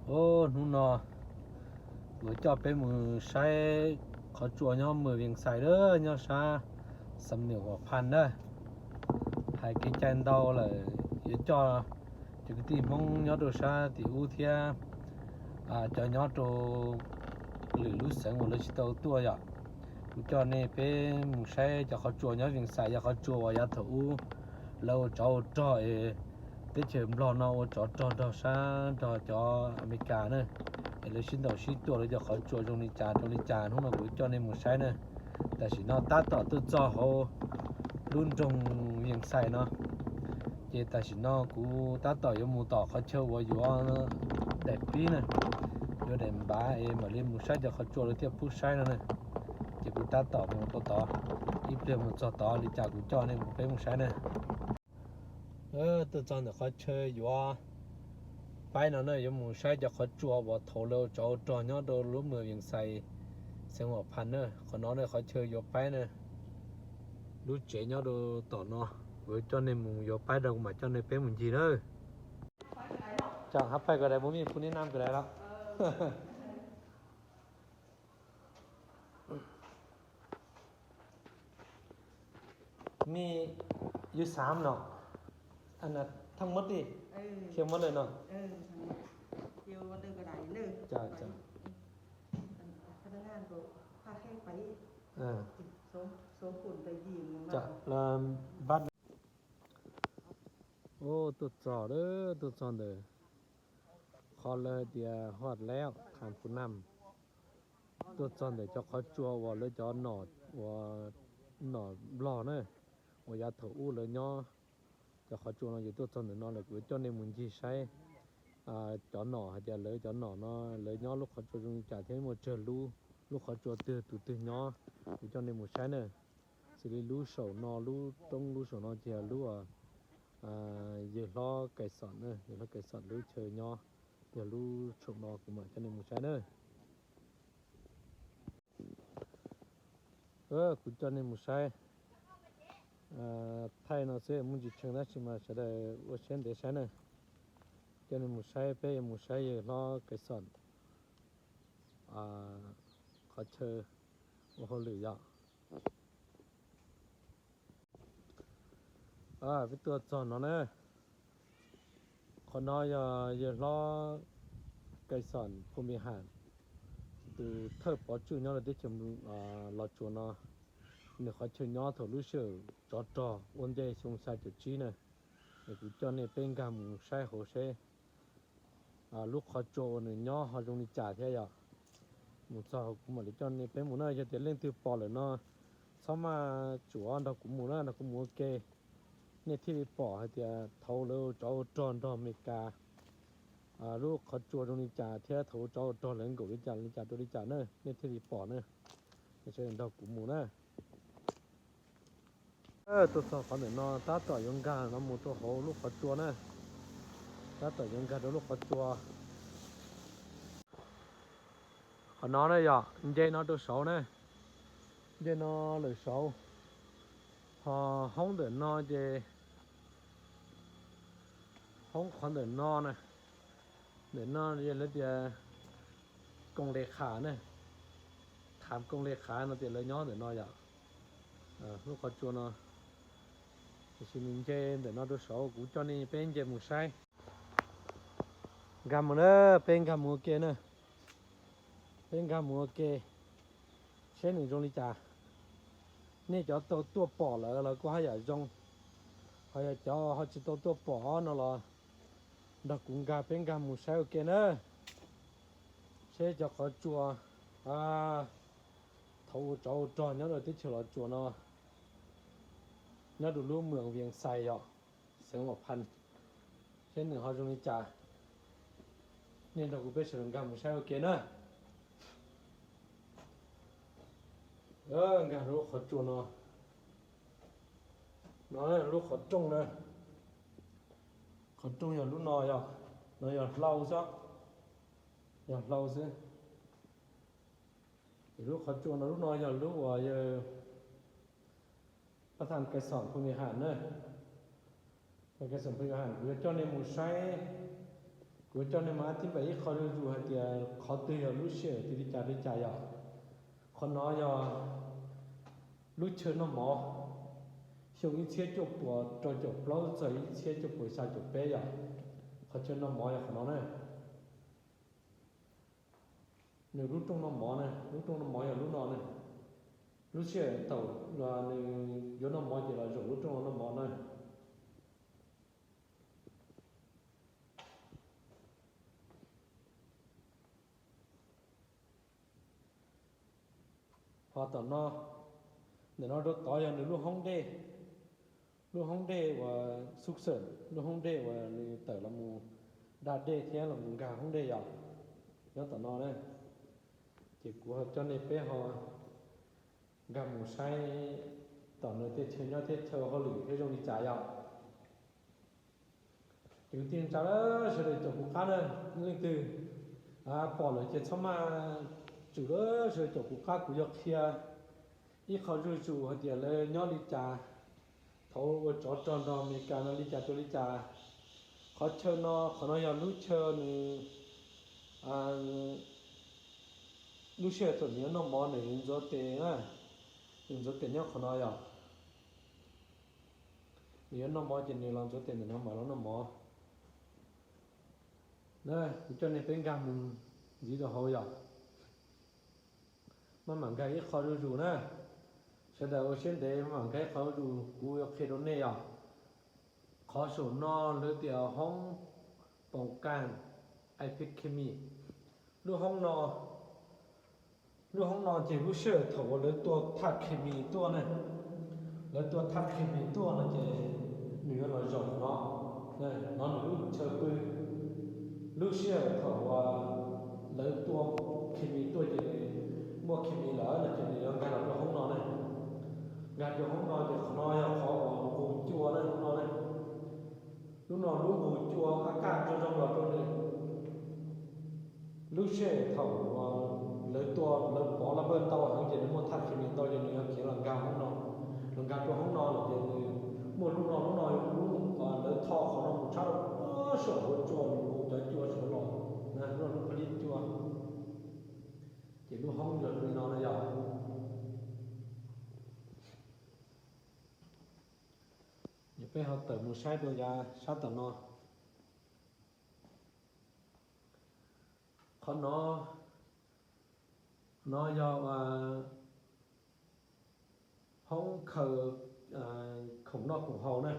Os, hnub no kuv coj peb mus saib qhov tsua nyob Mws Vias Xais lawm, nyob sab Xam Niam Huam Phas na. Hais kev cai ntau lawm, yuav coj cov kwv tij Hmoob nyob rau sab tim ub thiab cov nyob rau lwm lub xeev uas lawv tsis tau tuaj yom. Kuv coj nej peb mus saib cov qhov tsua nyob Vias Xais, yog qhov tsua uas yav thaum ub lawv ua tsov ua rog es teb chaws Nplog no ua tsov rog nrog sab nrog cov Amelikas na, es lawv sib ntaus sib tua lawv cov qhov tsua zoo li cas zoo li cas, hnub no kuv coj nej mus saib na. Tam sim no tab tom tuaj txog hauv lub nroog Vias Xais no, ces tam sim no kuv tab tom yuav mus tom qhov chaw uas yuav daim pib na, yuav daim npav es mam li mus saib cov qhov tsua lawv thiaj pub saib no na. Ces kuv tab tom mus rau tod, ib pliag mus txog tod li cas kuv coj nej mus peb mus saib na. Tuaj txog ntawm qhov chaw yuav paib no na, yuav mus saib cov qhov tsua uas thaum lawv ua tsov ua rog nyob rau lub Mws Vias Xais, xeev Huam Phas na. Qhov no ne qhov chaw yuav paib na, lub tsev nyob rau tom no. Kuv coj nej mus yuav paib rau kuv mam coj nej peb mus ncig na. Chào, hấp pay cái đấy, bố mày phun đến năm cái đấy đó. Mày, you xám no. Anh là thắc mắc đi. Khiêu mất lên no. Chào, chào. Chào, là bắt Ub, tuaj txog, tuaj txog ntawm qhov lawv hais tias Huam Lev, Kham Phu Nam. Tuaj txog ntawm cov qhov tsua uas lawv cov nom, uas nom Nplog na, uas yav thaum ub lawv nyob. Cov qhov tsua no ces tuaj txog ntawm no lawm, kuv coj nej mus ncig saib cov nom hais tias lawv cov nom no lawv nyob lub qhov tsua zoo li cas thiab muaj tsawg lub, lub qhov tsua twg tus twg nyob, kuv coj nej mus saib na. Xws li lub saum no, lub roob lub saum no ces yog lub yawg hlob Kais Xom na, yawg hlob Kais Xom lub chaw nyob, yog lub saum no kuv mam coj nej mus saib na. Kuv coj nej mus saib thaij no xwb muaj ntsis tsheej tab sis mas sawv daws ua siab ntev saib na. Coj nej mus saib, peb yuav mus saib yawg hlob Kais Xom qhov chaw ua hauj lwm yom. Peb tuaj txog no na, qhov no yog yawg hlob Kais Xom Phu Npis Ham, tus thawj pov tswj nyob rau teb chaws Los Tsuas no. Nws qhov chaw nyob thaum lub sij hawm tsov rog ua ntej xyoo xya caum tsib na. Es kuv coj nej peb nkag mus saib hauv seb lub qhov tsua uas nws nyob ho zoo li cas thiab yom. Mus txog kuv mam li coj nej peb mus na, yog tias leej twg pom lawm no txhob maj tsuav, nrog kuv mus na, nrog kuv mus ua ke, nej thiaj li pom hais tias thaum lawv tsov ua rog nrog Amelikas lub qhov tsua zoo li cas thiab thaum tsov ua rog lawv nkaum li cas li cas rau li cas na, nej thiaj li pom na. Sawv daws nrog kuv mus na. Tuaj txog qhov ntawm no tab tom yuav nkag no mus rau hauv lub qhov tsua na. Tab tom yuav nkag rau lub qhov tsua. Qhov no na yog nce no rau saud na. Nce no lawm saud. Ho hoob ntawm no ces, hoob qhov ntawm no na, ntawm no yog lawv tias Koos Les Khas na, Kham Koos Les Khas no tias lawv nyob ntawm no yom. Lub qhov tsua no, tiam sis nws nce ntawm no rau saud, kuv coj nej peb nce mus saib. Nkag mus na, peb nkag mus ua ke na. Peb nkag mus ua ke, seb nws zoo li cas. Nej cov tau tuaj pom lawm los kuj haj yam zoo, ho yog cov ho tsis tau tuaj pom no los nrog kuv nkag, peb nkag mus saib ua ke na. Seb cov qhov tsua thaum ua tsov ua rog nyob rau teb chaws Los Tsuas no, nyob rau lub Mws Vias Xais yom, xeev Huam Phas, seb nws ho zoo li cas. Nej nrog kuv peb sawv daws nkag mus saib ua ke na. Nkag rau lub qhov tsua no, no lub qhov rooj na. Qhov rooj yog lub no yom, no yog hlau xwb, yog hlau xwb. Lub qhov tsua no lub no yog lub uas yawg Pab Thas Kais Xom Phu Npis Ham na. Pab Thas Kais Xom Phu Npis Ham, kuv yuav coj nej mus saib, Kuv coj nej mus ua tib npaim ib qho zuj zus hais tias qhov twg yog lub sij hawm li cas li cas yom. Qhov no yog lub chaw noj mov xyoo ib txhiab cuaj puas rau caum plaub txog ib txhiab cuaj puas xya caum peb yom. Qhov chaw noj mov yog qhov no na. Nws lub rooj noj mov na, lub rooj noj mov yog lub no na. Lub sij hawm thaum nws yuav noj mov ces los zaum lub rooj noj mov na. Ho tom no, ntawm no rau tod yog nws lub hoob dej, lub hoob dej uas xub xawm, lub hoob dej uas nws tawm los mus da dej thiab los mus nkag hoob dej yom, nyob tom no na. Ces kuv ho coj nej peb ho nkag mus saib tom nws tej chaw nyob thiab chaw hauj lwm thiab zoo li cas yom. Ces kwv tij neej tsa sawv daws caum kuv qab na, leej twg pom lawm ces txhob maj tswm, sawv daws caum kuv qab, kuv yuav qhia ib qho zuj zus hais tias lawv nyob li cas, thaum ua tsov rog nrog Amelikas no li cas rau li cas. Qhov chaw no, qhov no yog lub chaw nws, lub sij hawm thaum nws yuav noj mov nws ntxuav tes na, nws ntxuav tes nyob qhov no yom. Nws yuav noj mov ces nws los ntxuav tes ntawm no mam los noj mov. Na, kuv coj nej peb nkag mus ntxiv rau hauv yom. Maj mam nkag ib qho zuj zus na. Sawv daws ua siab ntev, maj mam nkag ib qho zuj zus, kuv yuav qhia rau nej yom. Qhov saum no lawv tias hoob poom kas, ipis khes mis. Lub hoob no, lub hoob no ces lub sij hawm thaum uas lawv tua thaj khes mis tuaj ne, lawv tua thaj khes mis tuaj no ces nws yuav los zaum no, no nws lub chaw pw. Lub sij hawm thaum uas lawv tua khes mis tuaj ces nws muaj khes mis lawm no ces nws yuav nkag los rau hoob no ne. Nkag rau hoob no ces qhov no yog qhov uas nqus cua na, lub no ne. Lub no lub nqus cua qab kaj zoo zoo los rau nws. Lub sij hawm thaum lawv tua, lawv pov laj pawg ntau heev ces nws muaj thaj khes mis ntau ces nws yuav khiav los nkag hoob no, los nkag rau hoob no lawm ces nws muaj lub no, lub no lub, lawv tho qhov no mus tshab rau saum hauv cua, nws nqus cov cua saum los na, lub no lub paj lib cua. Ces lub hoob yog li no na yog. Peb ho tawm mus saib rau yav sab tom no. Qhov no, no yog hoob khaws khoom noj khoom haus na.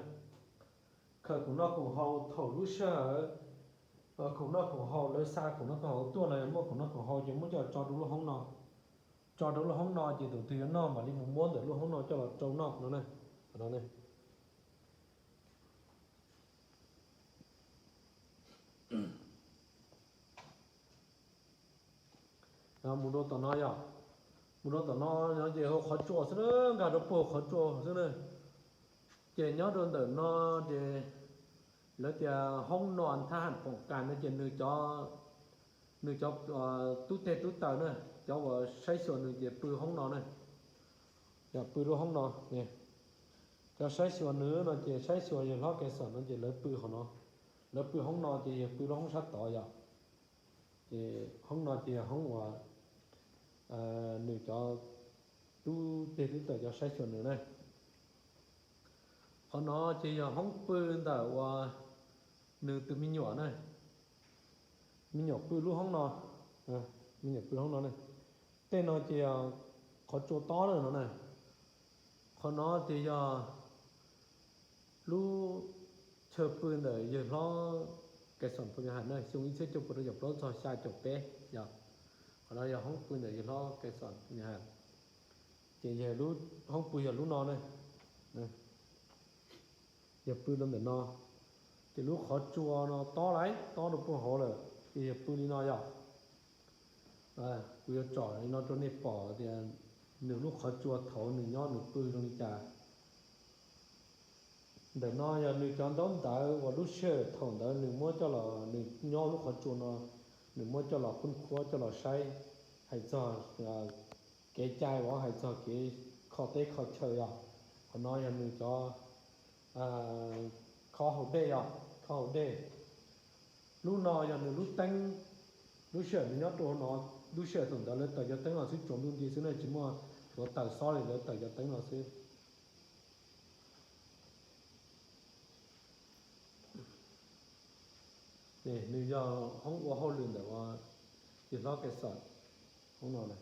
Khaws khoom noj khoom haus thaum lub sij hawm khoom noj khoom haus, lawv xa khoom noj khoom haus tuaj los yog muaj khoom noj khoom haus ces muab coj tso rau lub hoob no. Tso rau lub hoob no ces tus twg yuav noj mam li mus muab ntawm lub hoob no coj los rau noj no na. Mus rau tom no yog, mus rau tom no ces hauv qhov tsua xwb na, nkag rau puag qhov tsua xwb na. Ces nyob rau ntawm no ces lawv tias hoob no thab ham poom kas no ces nws cov, nws cov tub teg tub taws na, cov uas saib xyuas nws ces pw hoob no na. Yog pw lub hoob no, cov saib xyuas nws no ces saib xyuas yawg hlob Kev Xoom no ces lawv pw hauv no, lawv pw hoob no ces yawg pw lub hoob sab tod yom. Ces hoob no ces yog hoob uas nws cov tub teg tub taws cov saib xyuas nws na. Qhov no ces yog hoob pw ntawm uas nws tus me nyuam na, me nyuam pw lub hoob no, me nyuam pw hoob no na. Tej no ces yog qhov tsua tob na no na. Qhov no ces yog lub chaw pw ntawm yawg hlob Kev Xoom Phoo Nyo Ham na, xyoo ib txhiab cuaj puas rau caum plaub txog xya caum peb yog. Qhov no yog hoob pw ntawm yawg hlob Kev Xoom Phoo Nyo Ham. Ces yawg lub hoob pw yog lub no na. Yawg pw rau ntawm no, ces lub qhov tsua no tob lawm, tob rau puag hauv lawm, ces yawg pw li no yog. Kuv yuav tsom li no rau nej pom tias nws lub qhov tsua thaum nws nyob nws pw zoo li cas. Ntawm no yog nws cov ntaub ntawv uas lub sij hawm thaum ntawd nws muab coj los, nws nyob lub qhov tsua no, nws muab coj los khub khuab coj los saib, hais txog kev cai los hais txog kev kho teb kho chaw yog. Qhov no yog nws cov khob hauv dej yog, khob hauv dej. Lub no yog nws lub teeb, lub sij hawm nws nyob rau no, lub sij hawm thaum ntawd lawv tawm cov teeb los xwb, tsuas ntuj nti xwb na, tsis muaj hluav taws xob li, lawv tawm cov teeb los xwb. Nws yog hoob ua hauj lwm ntawm ua yawg hlob Kaixom hoob no na.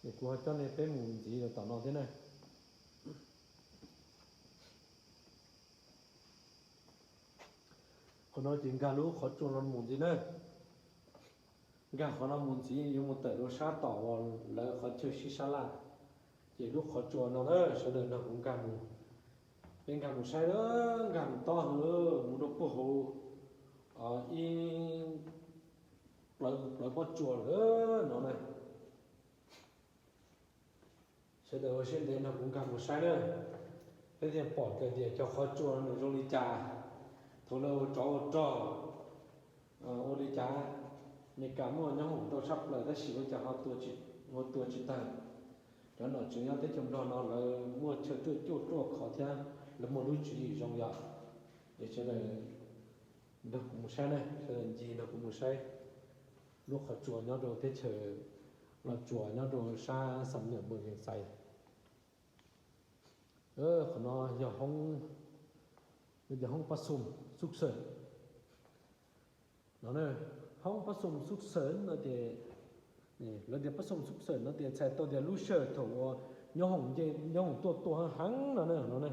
Es kuv ho coj nej peb mus ntxiv rau tom no thiab na. Qhov no ces nkag lub qhov tsua no mus ntxiv na. Nkag qhov no mus ntxiv yuav mus tawm rau sab tom uas lawv qhov chaw sib sab laj. Ces lub qhov tsua no na sawv daws nrog kuv nkag mus, peb nkag mus saib na, nkag mus tob hwv mus rau puag hauv ib plawv pob tsuas lawm no na. Sawv daws ua siab ntev nrog kuv nkag mus saib na, peb thiaj pom kiag tias cov qhov tsua nws zoo li cas. Thaum lawv ua tsov ua rog ua li cas, Meskas muaj nyob hoom ntau tshaj plaws tab sis ua cas ho tua tsis tawg. Cov nom tswv nyob teb chaws Nplog no lawv muaj chaw ruaj cuaj ruaj khov thiab lawv muaj lub tswv yim zoo yom. Es sawv daws nrog kuv mus saib na, sawv daws ncig nrog kuv mus saib lub qhov tsua nyob rau teb chaws, los tsuas nyob rau sab Xam Nwm Npoo Yees Xais. Qhov no yog hoob, yog hoob pab xum xub xawm no. Hoob pab xum xub xawm no ces, lawv tias pab xum xub xawm no ces txhais tau tias lub sij hawm thaum uas nyob hoom nce, nyob hoom tuaj tua heev no na, no na.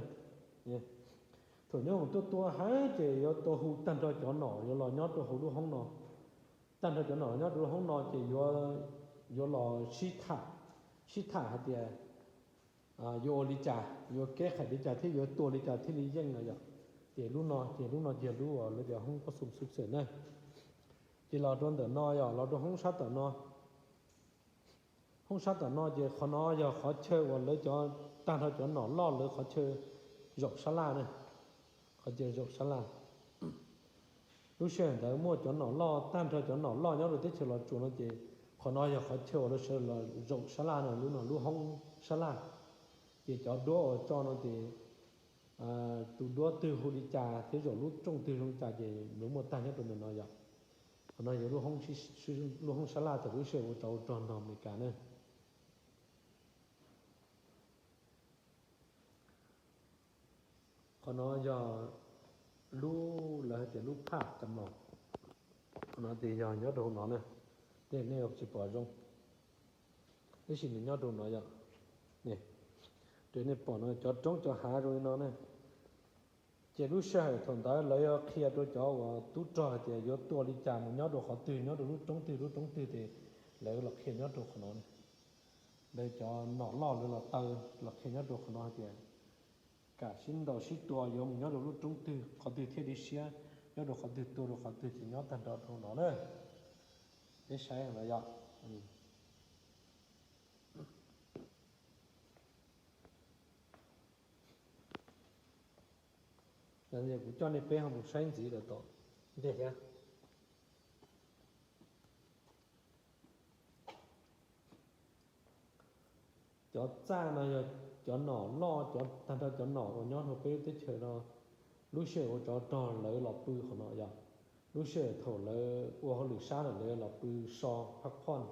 Thaum nyob hoom tuaj tua heev ces yuav tau hu tag nrho cov nom yuav los nyob rau hauv lub hoob no. Tag nrho cov nom nyob rau lub hoob no ces yuav los sib tham, sib tham hais tias yuav ua li cas, yuav keb qhais li cas thiab yuav tua li cas thiaj li yeej no yom. Ces lub no ces lub no ces lub uas lawv tias hoob pab xum xub xawm na. Ces los rau ntawm no yom, los rau hoob sab tom no. Hoob sab tom no ces qhov no yog qhov chaw uas lawv cov, tag nrho cov nom loj lawv qhov chaw zaum sab laj na, qhov chaw zaum sab laj. Lub sij hawm ntawd muaj cov nom loj, tag nrho cov nom loj nyob rau teb chaws Los Tsuas no ces qhov no yog qhov chaw uas lawv sawv los zaum sab laj no, lub no lub hoob sab laj. Ces cov duab uas tso no ces tus duab twg hu li cas thiab zaum lub rooj twg zoo li cas ces lawv muaj tag nyob rau ntawm no yom. Qhov no yog lub hoob sab laj thaum lub sij hawm ua tsov ua rog nrog Amelikas na. Qhov no yog lub lawv hais tias lub phaj cam los. Qhov no ces yog nyob rau hauv no na, nej tsis pom zoo, tab sis nws nyob rau no yom. Raws nej pom no cov roob cov hav zoo li no na. Ces lub sij hawm thaum ntawd lawv yuav qhia rau cov uas tub rog hais tias yuav tua li cas mus nyob rau qhov twg, nyob rau lub roob twg lub roob twg ces lawv los qhia nyob rau qhov no na. Lawv cov nom loj lawv los taw los qhia nyob rau qhov no hais tias kam sib ntaus sib tua yuav mus nyob rau lub roob twg qhov twg thiaj li siab, nyob rau qhov twg tua rau qhov twg ces nyob tag nrho rau no na. Peb saib no yom. Kuv coj nej peb ho mus saib ntxiv lawm tom ntej thiab. Cov txaj no yog cov nom loj, cov tag nrho cov nom uas nyob rau peb teb chaws no. Lub sij hawm ua tsov rog lawv los pw qhov no yog lub sij hawm thaum lawv ua hauj lwm sab lawm lawv los pw so phaj phoj.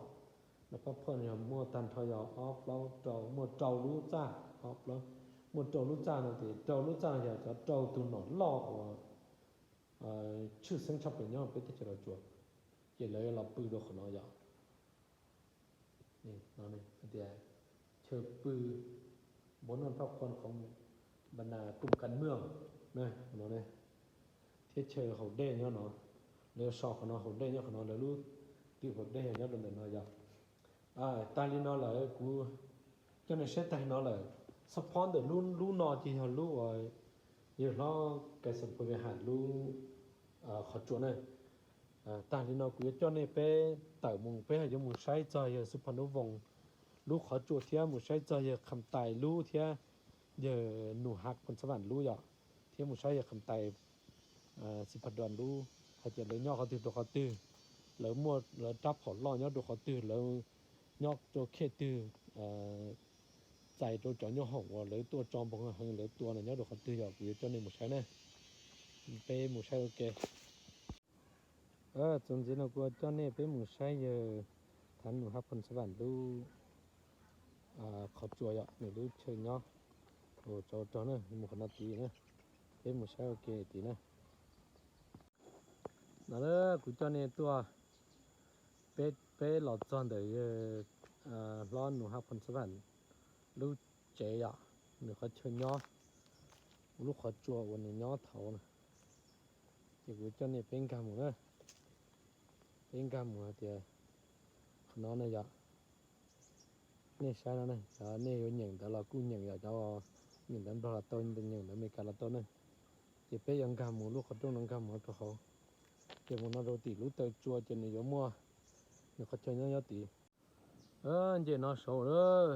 Phaj phoj yog muaj tag nrho yog ob plaub rau, muaj rau lub txaj, muaj rau lub txaj no ces rau lub txaj no yog cov rau tus nom loj uas tshwj xeeb tshaj plaws nyob peb teb chaws Los Tsuas, ces lawv los pw rau qhov no yom. Tias chaw pw npua noj phaj phoj qhov npa nas kum kas mwj no, thiab chaw haus dej nyob no. Lawv so qhov no haus dej nyob qhov no, lawv lub twm haus dej yog nyob rau ntawm no yom. Tag li no lawm kuv coj nej saib tag li no lawm. Xab phob ntawm lub no ces yog lub uas yawg hlob Kais Xas Phuv Ve Ham lub qhov tsua na. Tag li no kuv yuav coj nej peb tawm mus, peb yuav mus saib txog yawg Xub Phas Nub Voos lub qhov tsua thiab mus saib txog yawg Kham Tais lub thiab yawg Nus Hav Phoo Xab Vam lub yom, thiab mus saib yawg Kham Tais Xib Phas Dua lub hais tias lawv nyob qhov twg rau qhov twg, lawv muaj lawv rab phom loj nyob rau qhov twg, lawv nyob rau khej twg, txais rau cov nyoob hoom uas lawv tuaj tso npoog heev lawv tua no nyob rau qhov twg yom, kuv yuav coj nej mus saib na. Peb mus saib ua ke. Txuas ntxiv no kuv coj nej peb mus saib yawg Thav Nus Hab Phoo Xab Vam lub qhov tsua yom, nws lub chaw nyob, ua tsov ua rog na, mus qhov no tid na, peb mus saib ua ke tid na. No kuv coj nej tuaj, peb, peb los txog ntawm yawg hlob Nus Hab Phoo Xab Vam lub tsev yom, nws qhov chaw nyob, lub qhov tsua uas nws nyob thaud na. Ces kuv coj nej peb nkag mus na, peb nkag mus hais tias qhov no ne yom, nej saib no ne, cov nej yuav nyeem ntawv los kuj nyeem yom, cov nyeem ntawv Nplog los tau, nyeem ntawv Amelikas los tau ne. Ces peb yuav nkag mus lub qhov rooj no, nkag mus rau hauv, ces mus no rau tim lub taw tsua ces nws yuav muaj nws qhov chaw nyob nyob tid. Nce no saud lawm,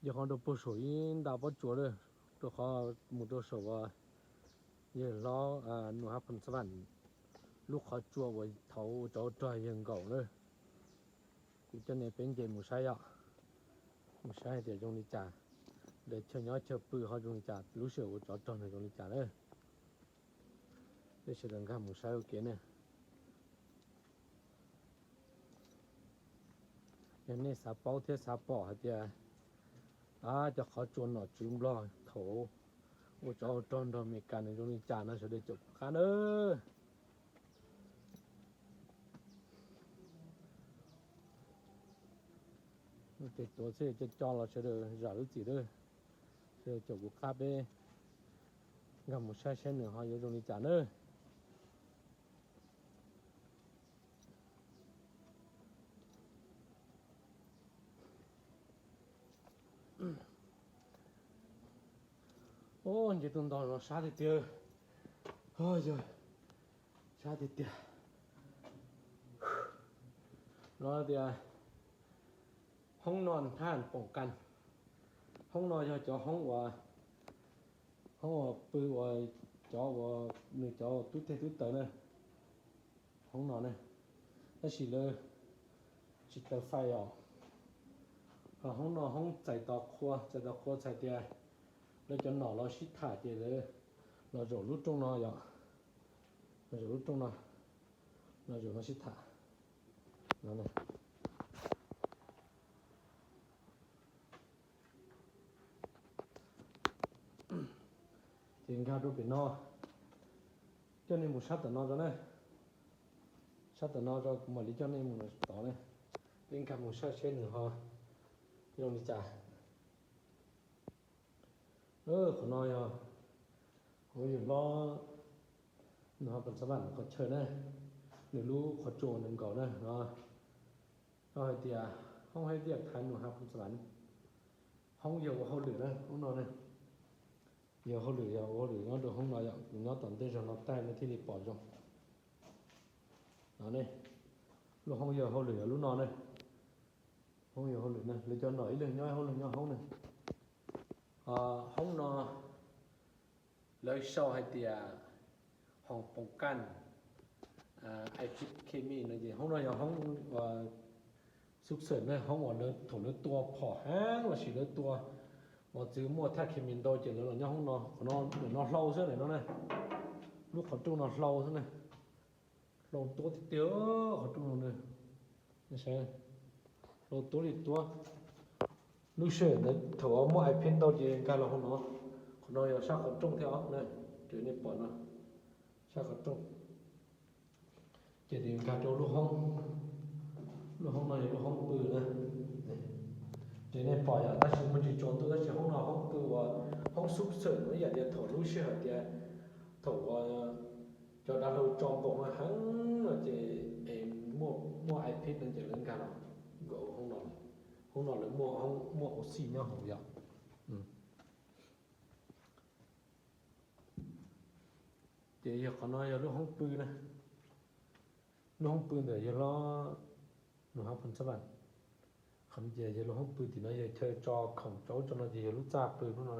nce qhov rau puag saum ib nta pob tsuas lawm, rau qhov mus rau saum uas yawg hlob Nus Hab Phoo Xab Vam lub qhov tsua uas thaud ua tsov ua rog yawg nkaus lawm. Kuv coj nej peb nce mus saib yom, mus saib hais tias zoo li cas, lawv chaw nyob chaw pw ho zoo li cas, lub sij hawm ua tsov rog nws zoo li cas lawm. Peb sawv daws nkag mus saib ua ke ne. Yog nej xav paub thiab xav pom hais tias cov qhov tsua nom tswv Nplog thaud ua tsov ua rog nrog Amelikas nws zoo li cas no sawv daws caum kuv qab nawb. Ces tuav xwb, co co los sawv daws zam lub txim lawm, sawv daws caum kuv qab peb nkag mus saib saib nws ho yuav zoo li cas nawb. Nce tus ntoo no sab tiag tiag, yog sab tiag tiag. Lawv tias hoob no thaj poom kas, hoob no yog cov hoob uas, hoob uas pw uas cov uas nws cov tub teg tub taws na, hoob no ne, tab sis lawv tsis taws fais os. Ho hoob no hoob txais tau qhua, txais tau qhua txhais tias lawv cov nom los sib tham ces lawv los zaum lub rooj no yom, los zaum lub rooj no, los zaum no sib tham no. Ces nkag rau pem no, coj nej mus sab tom no tso na, sab tom no tso kuv mam li coj nej mus tod na, peb nkag mus saib seb nws ho zoo li cas. Qhov no yog hauv yawg hlob Nus Hab Phoo Xab Vam qhov chaw na, nws lub qhov tsua nws nkaus na no. Yog hais tias hoob hais tias Thav Nus Hab Phoo Xab Vam, hoob yawg ua hauj lwm na, hoob no na, yawg hauj lwm yog ua hauj lwm nyob rau hoob no yom, nws nyob tom ntej zog no tag nej thiaj li pom zoo. No ne, lub hoob yawg hauj lwm yog lub no ne, hoob yawg hauj lwm na, lawv cov nom ib leeg nyob hauj leeg nyob hoob na. Hoob no lawv sau hais tias hoo poom kaj, acid khe mi no ces hoob no yog hoob xub xawm ne, hoob uas lawv thaum lawv tua phom heev los sis lawv tua mos txwv muaj thaj khe mi ntau ces lawv los nyob hoob no. Qhov no, no hlau xwb no na, lub qhov rooj no hlau xwb na, hlau tuab tiag tiag qhov rooj no na, hlau tuab li tuab. Lub sij hawm ntawd thaum muaj acid ntau ces nkag los hauv no, qhov no yog sab qhov rooj thiab os na, raws nej pom no, sab qhov rooj. Ces nws nkag rau lub hoob, lub hoob no yog lub hoob pw na. Ces nej pom yom, tab sis muaj ntsis tsaus ntuj tab sis hoob no hoob pw uas hoob xub xawm no ib yam tias thaum lub sij hawm tias thaum uas cov dav hlau tso npaum no heev no ces es muaj, muaj acid no ces lawv nkag los nkaum hoob no, hoob no lawv muaj, muaj oxy nyob hauv yom. Ces yog qhov no yog lub hoob pw na, lub hoob pw ntawm yawg hlob Nus Hab Phoo Xab Vam. Qhov no ces yog lub hoob pw tim no, yog chaw tso khoom tso ub tso no ces yog lub txaj pw lub no.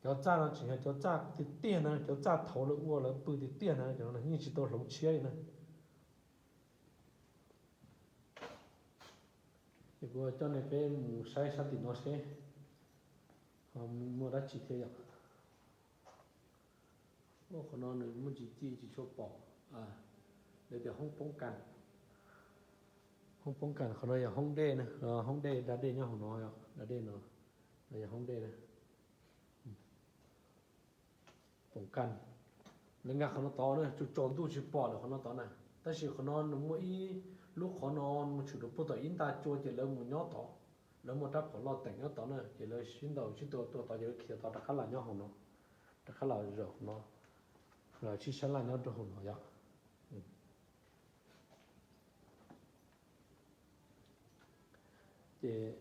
Cov txaj no tseem yog cov txaj tiag tiag ntag, cov txaj thaud lawv ua lawv pw tiag tiag ntag, cov no yeej tsis tau hloov tshiab li na. Ces kuv coj nej peb mus saib sab tim no seb ho muaj dab tsi thiab yom. Qhov no nws muaj ntsis ci tsis tshua pom, lawv Tias hoob poob kas, hoob poob kas qhov no yog hoob dej na, hoob dej, da dej nyob hauv no, da dej no, no yog hoob dej na. Poob kas, lawv nkag qhov no tod na, tsaus tsaus ntuj tsis pom lawm qhov no tod na. Tab sis qhov no nws muaj ib lub qhov no mus tshwm rau puag tom ib nta cua ces lawv mus nyob tod, lawv muaj rab phom loj teem nyob tod na, ces lawv sib ntaus sib tua tua tod ces lawv khiav tod rov qab los nyob hauv no, rov qab los zaum hauv no, los sib sab laj nyob rau hauv no yom. Ces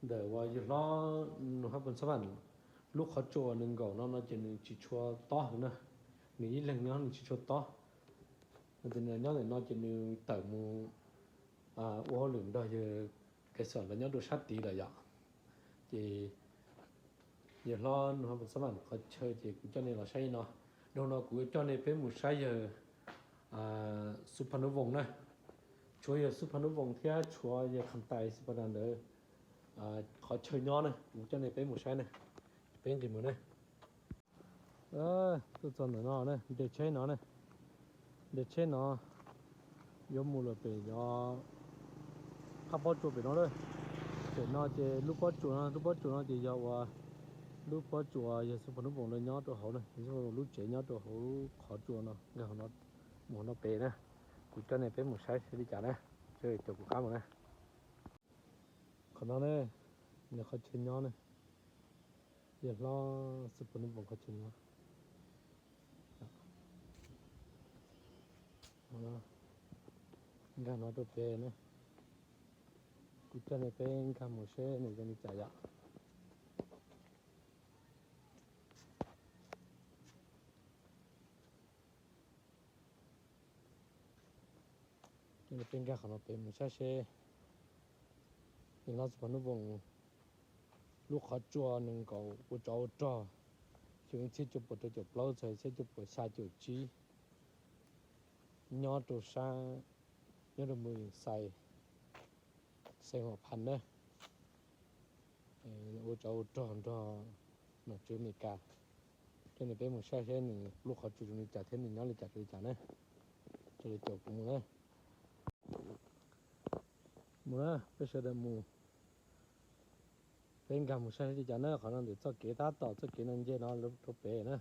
ntawm uas yawg hlob Nus Hab Pus Xab Vam lub qhov tsua nws nkaum no no ces nws tsis tshua tob heev na, nws ib leeg nyob nws tsis tshua tob. Nyob ntawm no ces nws tawm mus ua hauj lwm nrog yawg Kev Xom lawv nyob rau sab tid lawm yom. Ces yawg hlob Nus Hab Pus Xab Vam qhov chaw ces kuv coj nej los saib no. Dhau no kuv coj nej peb mus saib yawg Xus Phas Nus Voos na. Tshuav yawg Xus Phas Nus Voos thiab tshuav yawg Kham Tais Xus Phas Nus ntawd qhov chaw nyob na, kuv coj nej peb mus saib na. Peb nqis mus na. Tuaj txog ntawm no na, nres tsheb no na, nres tsheb no yuav mus lawm pem yov qab pob tsuas pem no lawm. Pem no ces lub pob tsuas no, lub pob tsuas no ces yog uas lub pob tsuas yawg Xus Phas Nus Voos lawv nyob rau hauv na, lub tsev nyob rau hauv lub qhov tsua no, nkag mus hauv no pem na. Kuv coj nej peb mus saib seb li cas na, seb caum kuv qab mus na. Qhov no ne, nws qhov chaw nyob ne, yawg hlob Xus Phas Nus Voos qhov chaw nyob. Nkag no rau pem ne, kuv coj nej peb nkag mus seb nws zoo li cas yom. Peb nkag qhov no pem mus saib seb yawg hlob Xus Phas Nus Voos lub qhov tsua nees nkaum ua tsov ua rog, xyoo ib txhiab cuaj puas rau caum plaub txog ib txhiab cuaj puas xya caum tsib, nyob rau sab, nyob rau mus xais, xeev Huam Phas na. Ua tsov ua rog nrog nom tswv Amelikas. Coj nej peb mus saib seb nws lub qhov tsua zoo li cas thiab nws nyob li cas li cas na. Coj li caum kuv mus na. Mus na, peb sawv daws mus. Peb nkag mus saib li cas na, qhov no ntawm txoj kev tab tom txoj kev no nce no rau pem na.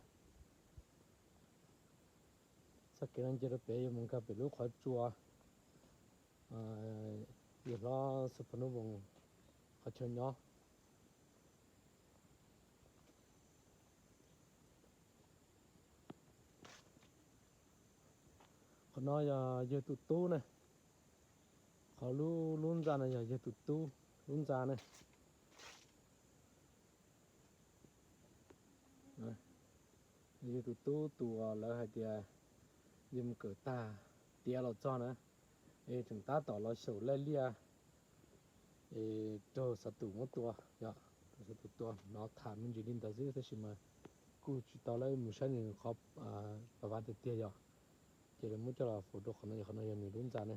Txoj kev no nce rau pem yuav mus nkag pem lub qhov tsua yawg hlob Xus Phas Nus Voos qhov chaw nyob. Qhov no yog yawg tus tub ne. Qhov lub, lub ntxa no yog yawg tus tub lub ntxa ne. Yawg tus tub tus uas lawv hais tias yawg mus kawm tag tiav los txog na, es tseem tab tom los xyaum laij liaj es raug xov tus muab tua, yog raug xov tus tua, hnov tham me ntsis li ntawd xwb tab sis mas kuj tsis tau lawv mus saib nws qhov pam vaj tiag tiag yog, ces lawv muab coj los faus rau qhov no, qhov no yog nws lub ntxa ne.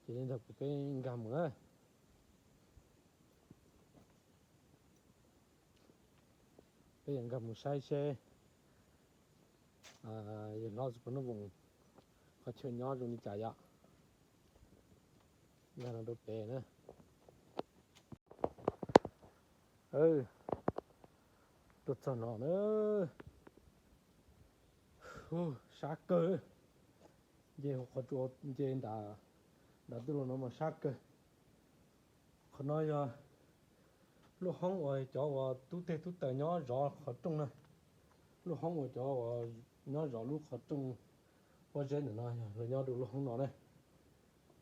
Ces li ntawd kuv peb nkag mus na. Peb yuav nkag mus saib seb yawg hlob Xus Phas Nus Voos qhov chaw nyob zoo li cas yom. Nkag no rau pem na. Tuaj txog no na. Sab kawg. Nce hauv qhov tsua, nce nram, nram twj laug no mas sab kawg. Qhov no yog lub hoob uas cov uas tub teg tub taws nyob zov qhov rooj na. Lub hoob uas cov uas nyob zov lub qhov rooj pob zeb ntawm no yog lawv nyob rau lub hoob no na.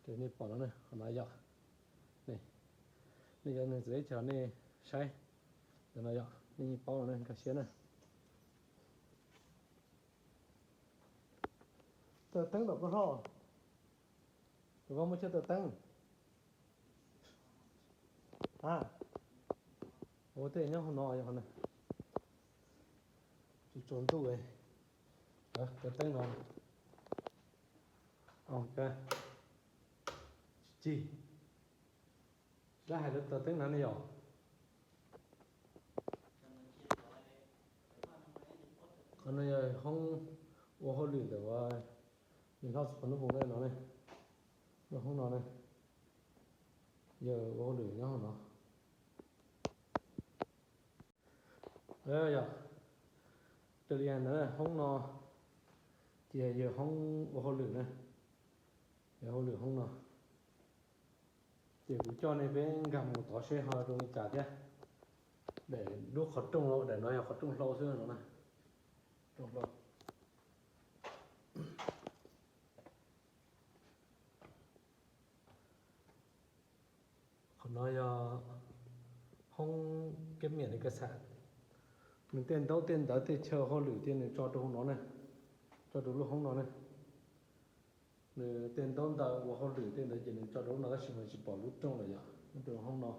Ces nej pom no na, qhov no yog, nej cov neeg txawv teb chaws nej saib ntawm no yog nej yeej paub no na, nkag siab na. Taws teeb nram koj hlob, koj muaj chaw taws teeb a? Ua tej nyob hauv no, tsis tsaus ntuj, taws teeb no. Tsis cig, tsis dab hais lawv taws teeb no ne yom. Qhov no yog hoob ua hauj lwm ntawm ua, yawg hlob Xus Phas Nub Voos no ne, lub hoob no ne, yawg ua hauj lwm nyob hauv no. Yog, raws li ntawd hoob no ces yog hoob ua hauj lwm na, yog hauj lwm hoob no. Ces kuv coj nej peb nkag mus tod seb ho zoo li cas thiab. Daim lub qhov rooj, daim no yog qhov rooj hlau xwb no na, rooj hlau. Qhov no yog hoob kab miam li kas xam, nws tej ntaub tej ntawv tej chaw hauj lwm ces nws tso rau hauv no ne, tso rau lub hoob no ne. Nws tej ntaub ntawv ua hauj lwm tej ntawd ces nws tso rau lub no tab sis mas tsis pom lub rooj lawm yom, lub rooj hoob no.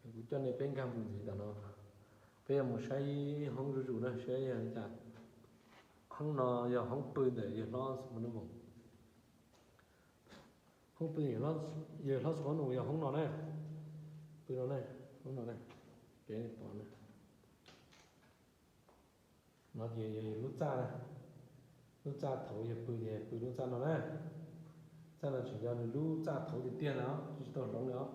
Kuv coj nej peb nkag mus ntxiv ntawm no, peb yuav mus saib hoob zuj zus na, saib yog li cas. Hoob no yog hoob pw ntawm yawg hlob Xus Phas Nub Voos. Hoob pw yawg hlob Xus Phas Nub Voos yog hoob no na, pw no na, hoob no na, kev nej pom na. No ces yog lub txaj na, lub txaj thaum yawg pw ces pw lub txaj no na. Txaj no tseem yog nws lub txaj thaum tiag tiag na, tsis tau hloov li os.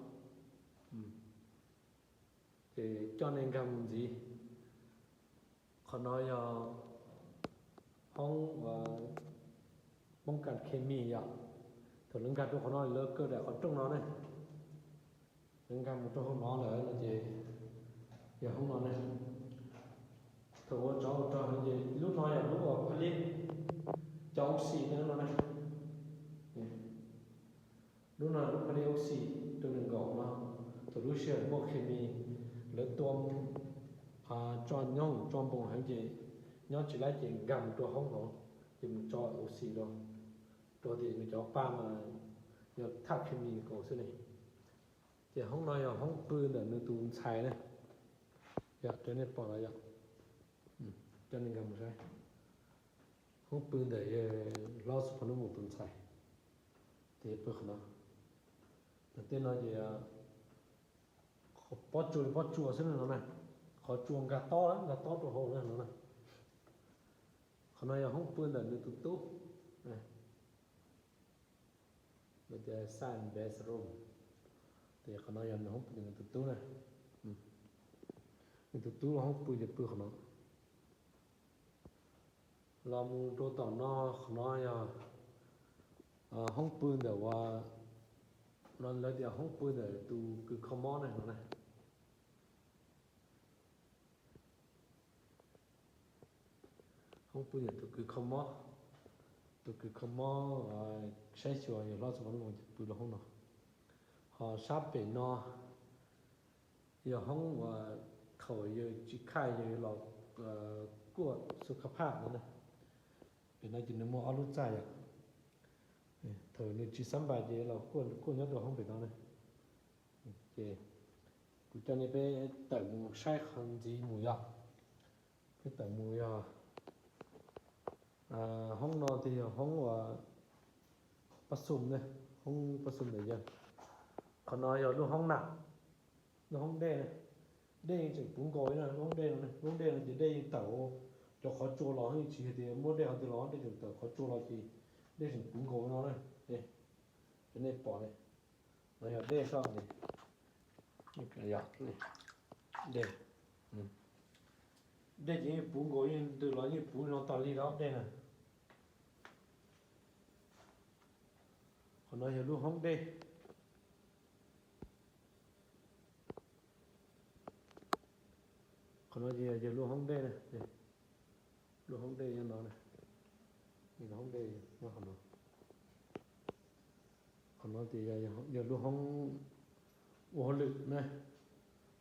Ces coj nej nkag mus ntxiv. Qhov no yog hoob poob kas khes mis yom. Thaum lawv nkag rau qhov no lawv kaw daim qhov rooj no ne, lawv nkag mus rau hauv no lawm no ces yog hoob no ne. Thaum ua tsov ua rog no ces lub no yog lub uas pha liab cov ua si no na. Lub no lub pha liab ua si rau nws nkaum no. Thaum lub sij hawm muaj khes mis lawv tua tso nyob tso npoos heev ces nyob tsis laib ces nkag mus rau hoob no ces mus tso ua si rau, rau tias nws cov pa mas yog thaj khes mis nkaus xwb ne. Ces hoob no yog hoob pw ntawm nws tus ntxhais ne. Yog raws nej pom no yom, coj nej nkag mus saib. Hoob pw ntawm yawg hlob Xus Phas Nub Voos tus ntxhais, ces pw qhov no. Ntawm tej no ces pob tsuas li pob tsuas xwb no na, qhov tsua nkag tob nkag tob rau hauv no na. Qhov no yog hoob pw ntawm nws tus tub, lawv tias son bathroom. Ces qhov no yog nws hoob pw nws tus tub na. Nws tus tub hoob pw ces pw qhov no. Los mus rau tom no, qhov no yog hoob pw ntawm uas, no lawv tias hoob pw ntawm tus kws kho mob ne no na. Hoob pw ntawm tus kws kho mob, tus kws kho mob saib xyuas yawg hlob Xus Phas Nub Voos ces pw rau hoob no. Ho sab pem no yog hoob uas thaum yawg tsis khaj yawg los kuaj xu kha phaj no na. Pem no ces nws muaj ob lub txaj yom. Thaum nws tsis xab npas ces los kuaj nws kuaj nyob rau hoob pem no na. Ces kuv coj nej peb tawm mus saib qhov ntxiv mus yog, peb tawm mus yog hoob no ces yog hoob uas pab xum ne, hoob pab xum ntawm yawg. Qhov no yog lub hoob nam, lub hoob dej ne. Dej yeej tseem puv nkaus li no, lub hoob dej no, lub hoob dej no ces dej yeej tawm cov qhov tsua los, yeej tsis hais tias muab dej qhov twg los, dej tseem tawm qhov tsua los ces dej tseem puv nkaus li no na. Cov nej pom ne, no yog dej soj ne. Dej, dej ces yeej puv nkaus, yeej ntws los yeej puv li no tas li lawm dej na. Qhov no yog lub hoob dej. Qhov no ces yog lub hoob dej na, lub hoob dej nyob no, hoob dej nyob qhov no. Qhov no ces yog lub hoob ua hauj lwm na,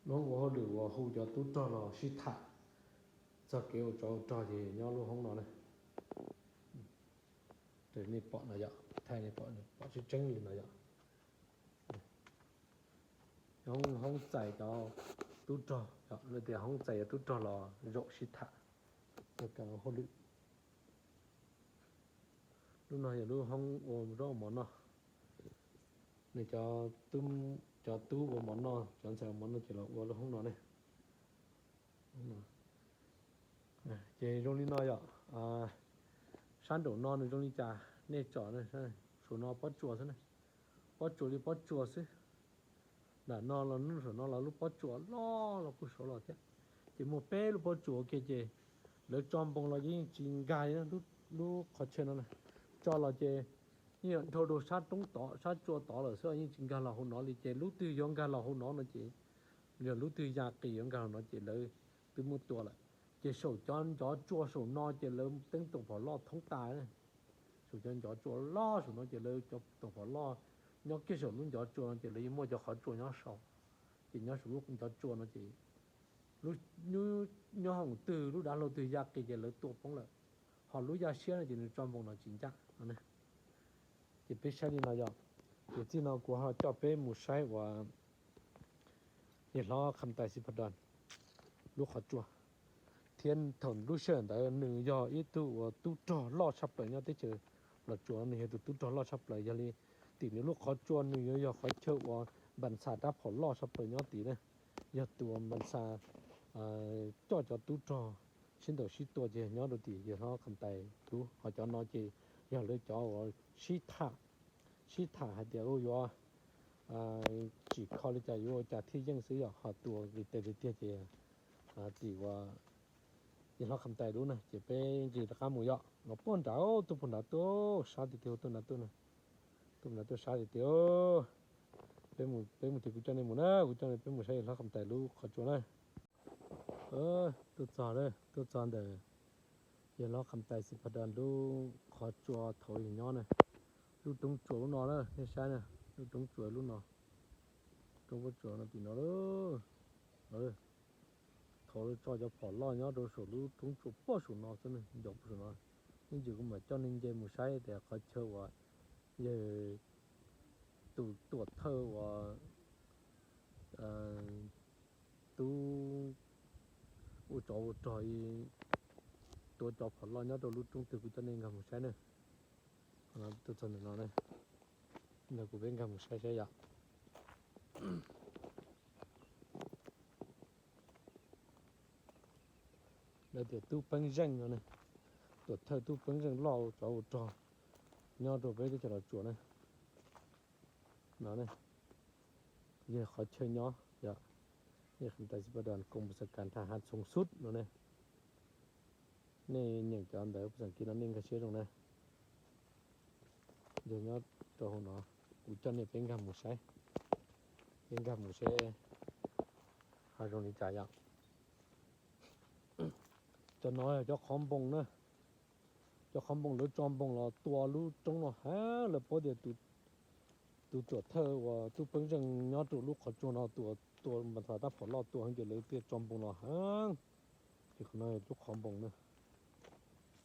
lub hoob ua hauj lwm uas hu cov tub rog los sib tham txog kev ua tsov ua rog ces nyob lub hoob no na. Raws nej pom no yom, thaij nej pom, pom tseeb tseeb li no yom. Hoob txais cov tub rog, lawv tias hoob txais cov tub rog los zaum sib tham, ua hauj lwm. Lub no yog lub hoob ua zaub mov noj. Nws cov tub ua mov noj, cov ntxhais ua mov noj ces los ua lub hoob no ne. Ces zoo li no yom, sab nraum no nws zoo li cas nej tsom, saum no pob tsuas xwb, pob tsuas li pob tsuas xwb. Nram no los saum no los lub pob tsuas loj los puag saud los thiab. Ces muaj peb lub pob tsuas ua ke ces lawv tso npoos los yeej tsis nkag li lub qhov chaw no na. Tso los ces yeej dhau rau sab roob tod sab tsua tod lawm xwb, yeej tsis nkag los hauv no li. Ces lub twg yuav nkag los hauv no no ces yog lub twg ya qis yuav nkag los no ces lawv twb muab tua lawm. Ces saum cov ncov tsua saum no ces lawv teeb tus phom loj thoob tas. Saum cov ncov tsua loj saum no ces lawv cov tus phom loj nyob kiag saum lub ncov tsua no ces lawv yeej muaj cov qhov tsua nyob saud. Ces nyob saum lub ncov tsua no ces nyob hoom twg lub dav hlau twg ya qis ces lawv tua poob lawm. Ho lub ya siab no ces nws tso npoos los tsis ncaj no. Ces peb saib li no yom. Ces txij no kuv ho coj peb mus saib uas yawg hlob Kham Tais Xi Pha Dam lub qhov tsua, thiab thaum lub sij hawm ntawd nws yog ib tug uas tub rog loj tshaj plaws nyob teb chaws Los Tsuas no, nws yog tus tub rog loj tshaj plaws. Yog li tim nws lub qhov tsua nws yuav yog qhov chaw uas npas xas rab phom loj tshaj plaws nyob tim na. Yog tus uas npas xas coj cov tub rog sib ntaus sib tua ces nyob rau tim yawg hlob Kham Tais lub. Ho cov no ces yog lawv cov uas sib tham, sib tham hais tias yuav tsim kho li cas yuav ua cas thiaj yeej xwb yom. Ho tus uas nqis tes tiag tiag ces tim uas yawg hlob Kham Tais lub na. Ces peb nqis rov qab mus yom, los puag nrad, tuaj puag nrad tuaj sab tiag tiag, tuaj nrad tuaj, tuaj nrad tuaj sab tiag tiag. Peb mus, peb mus ces kuv coj nej mus na, kuv coj nej peb mus saib yawg hlob Kham Tais lub qhov tsua na. Tuaj txog, tuaj txog ntawm yawg hlob Kham Tais Xi Pha Dam lub qhov tsua thaum yawg nyob na. Lub roob tsua lub no na, nej saib na, lub roob tsua lub no, roob pob tsuas no tim no. Thaum lawv tso cov phom loj nyob rau saum lub roob tsua puag saum no xwb, nco puag saum no. Ib ntsis kuv mam coj nej nce mus saib tias qhov chaw uas yawg tus tuam thawj uas tub ua tsov ua rog tua cov phom loj nyob rau lub roob twg kuv coj nej nkag mus saib na. Tuaj txog ntawm no, nrog kuv peb nkag mus saib saib yom. Lawv tias tub peeb zeej no ne, tuam thawj tub peeb zeej loj tsov ua rog nyob rau peb teb chaws Los Tsuas na. No ne, yog qhov chaw nyob yom, yog Kham Tais Xi Pha Dam koom pus xas kas thas hav txhoov xub no ne. Nej nyeem cov ntawv pus xas kiv no nej nkag siab zoo na. Yog nyob rau hauv no, kuv coj nej peb nkag mus saib, peb nkag mus saib ho zoo li cas yom. Cov no yog cov qhov npoos na, cov qhov npoos lawv tso npoos los tua lub roob no heev. Lawv paub tias tus tuam thawj uas tub peeb zeej nyob rau lub qhov tsua no tua, tua npas xas rab phom loj tua heev ces lawv thiaj tso npoos los heev. Ces qhov no yog lub qhov npoos na.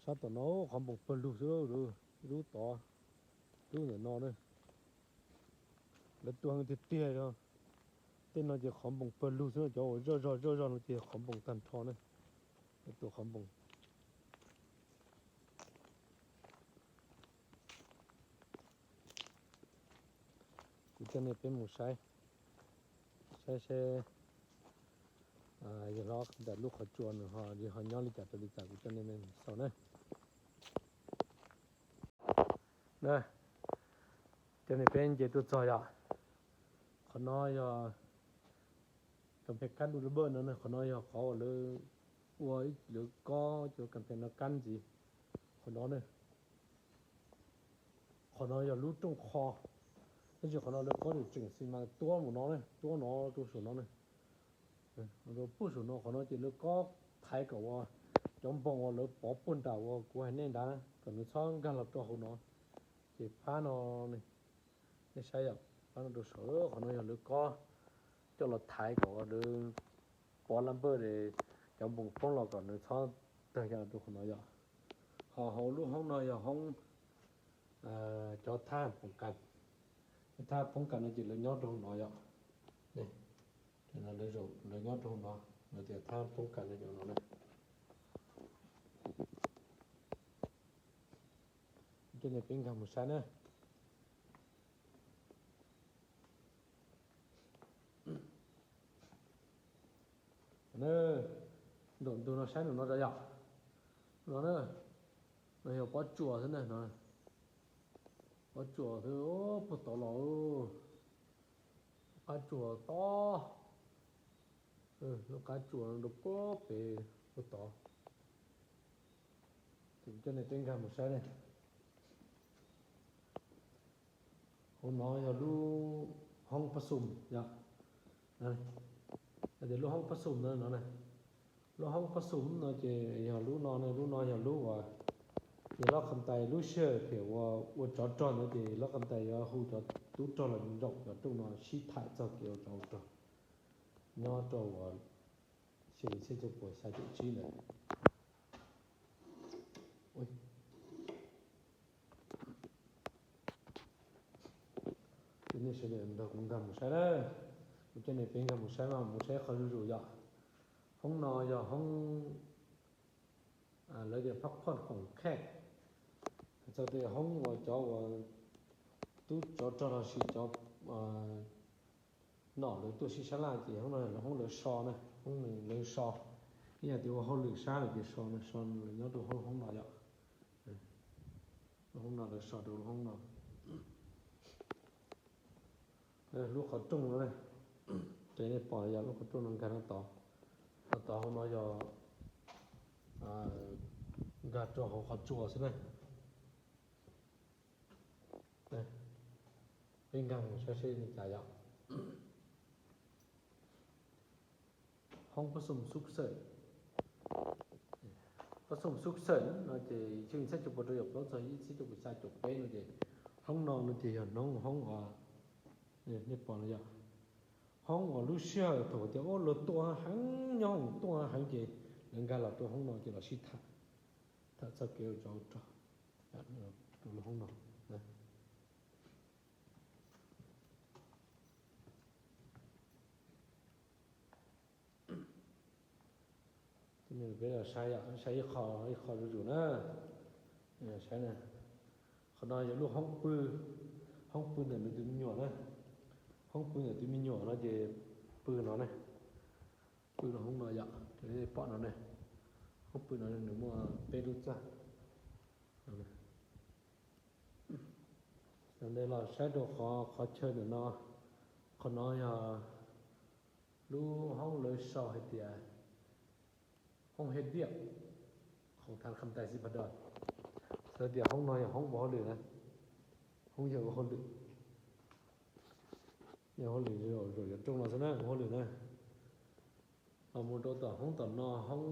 Sab tom no qhov npoos pawg lug xwb, lub tod, lub ntawm no na. Lawv tua heev tiag tiag os. Tej no ces qhov npoos pawg lug xwb, cov uas zoj zog zoj zog no ces qhov npoos tag nrho na. Lawv tua qhov npoos. Kuv coj nej peb mus saib, saib seb yawg hlob ntawm lub qhov tsua nws ho, yawg ho nyob li cas rau li cas, kuv coj nej mus xauj na. Coj nej peb nce tuaj txog yom. Qhov no yog kas phees kab du laj npawj no, qhov no yog qhov uas lawv ua, lawv kob cov kas phees no kab ntxiv. Qhov no ne, qhov no yog lub rooj qho, tab sis qhov no lawv kob tseem xi mas tuab mus no ne, tuab no rau saum no ne. Rau puag saum no, qhov no ces lawv kob thaiv kom uas cov npoos uas lawv pov puag nram uas kuv hais nej nrad kom nws txhob nkag los rau hauv no. Ces phab no, nej saib yom, phab no rau saum, qhov no yog lawv kob coj los thaiv kom uas lawv pov laj npawj, cov npoos poob los kom nws txhob tawg ya rau qhov no yom. Ho hauv lub hoob no yog hoob cov thab poob kas, thab poob kas no ces lawv nyob rau hauv no yom. Lawv nyob rau hauv no, lawv tias thab poob kas no ces no na. Coj nej peb nkag mus saib na. Nraum ntug no saib nraum no rau yom. No na, no yog pob tsuas xwb na no. Pob tsuas xwb puag tod los, qab tsuas to, lub qab tsuas rau puag pem puag tod. Ces coj nej peb nkag mus saib ne. Hauv no yog lub hoob pab xum yom. Tias lub hoob pab xum no no, lub hoob pab xum no ces yog lub no ne, lub no yog lub uas ces lub qhov tais lub sij hawm phem uas ua tsov rog ntawd ces lub qhov tais yuav hu cov tub rog los zaum cov rooj no sib tham txog kev ua tsov ua rog nyob rau uas xyoo ib txhiab cuaj puas xya caum tsib ntawd. Nej sawv daws nrog kuv nkag mus saib na, kuv coj nej peb nkag mus saib mas mus saib qhov zuj zus yom. Hoob no yog hoob lawv tias phab phooj khoom khej, hais txog tias hoob uas cov uas tub tsov rog los sis cov nom lawv tuaj sib sab laj ces hoob no lawv hoob lawv so na, hoob lawv so, ib yam tias ua hauj lwm sab lawm ces so na, so lawv nyob rau hoob hoob no yom. Hoob no lawv so rau hoob no. Lub qhov rooj no, ces nej pom yog lub qhov rooj no nkag no tod, no tod hauv no yog nkag rau hauv qhov tsua xwb na. Peb nkag mus saib seb li cas yom. Hoob pab xum xub xawm, pab xum xub xawm no ces xyoo ib txhiab cuaj puas rau caum plaub txog ib txhiab cuaj puas xya caum peb no ces hoob no no ces yog hoob, hoob uas nej pom no yog hoob uas lub sij hawm thaum tias ub luag tuaj heev, nyob hoom tuaj heev ces lawv nkag los rau hoob no ces los sib tham, tham txog kev ua tsov rog rau lub hoob no. Peb saib, saib ib qho, ib qho zuj zus na. Saib na, qhov no yog lub hoob pw, hoob pw ntawm nws tus me nyuam na. Hoob pw ntawm tus me nyuam no ces pw no ne, pw rau hoob no yom, pom no ne. Hoob pw no nws muaj peb lub txaj. Ntawd los saib rau qhov, qhov chaw ntawm no, qhov no yog lub hoob lawv sau hais tias hoob hej diaj, khoom thav kham tais xi pas das. Txhais tias hoob no yog hoob ua hauj lwm na, hoob yog ua hauj lwm, yog hauj lwm, zaum yuav rooj no xwb na, ua hauj lwm na. Los mus rau tom hoob tom no, hoob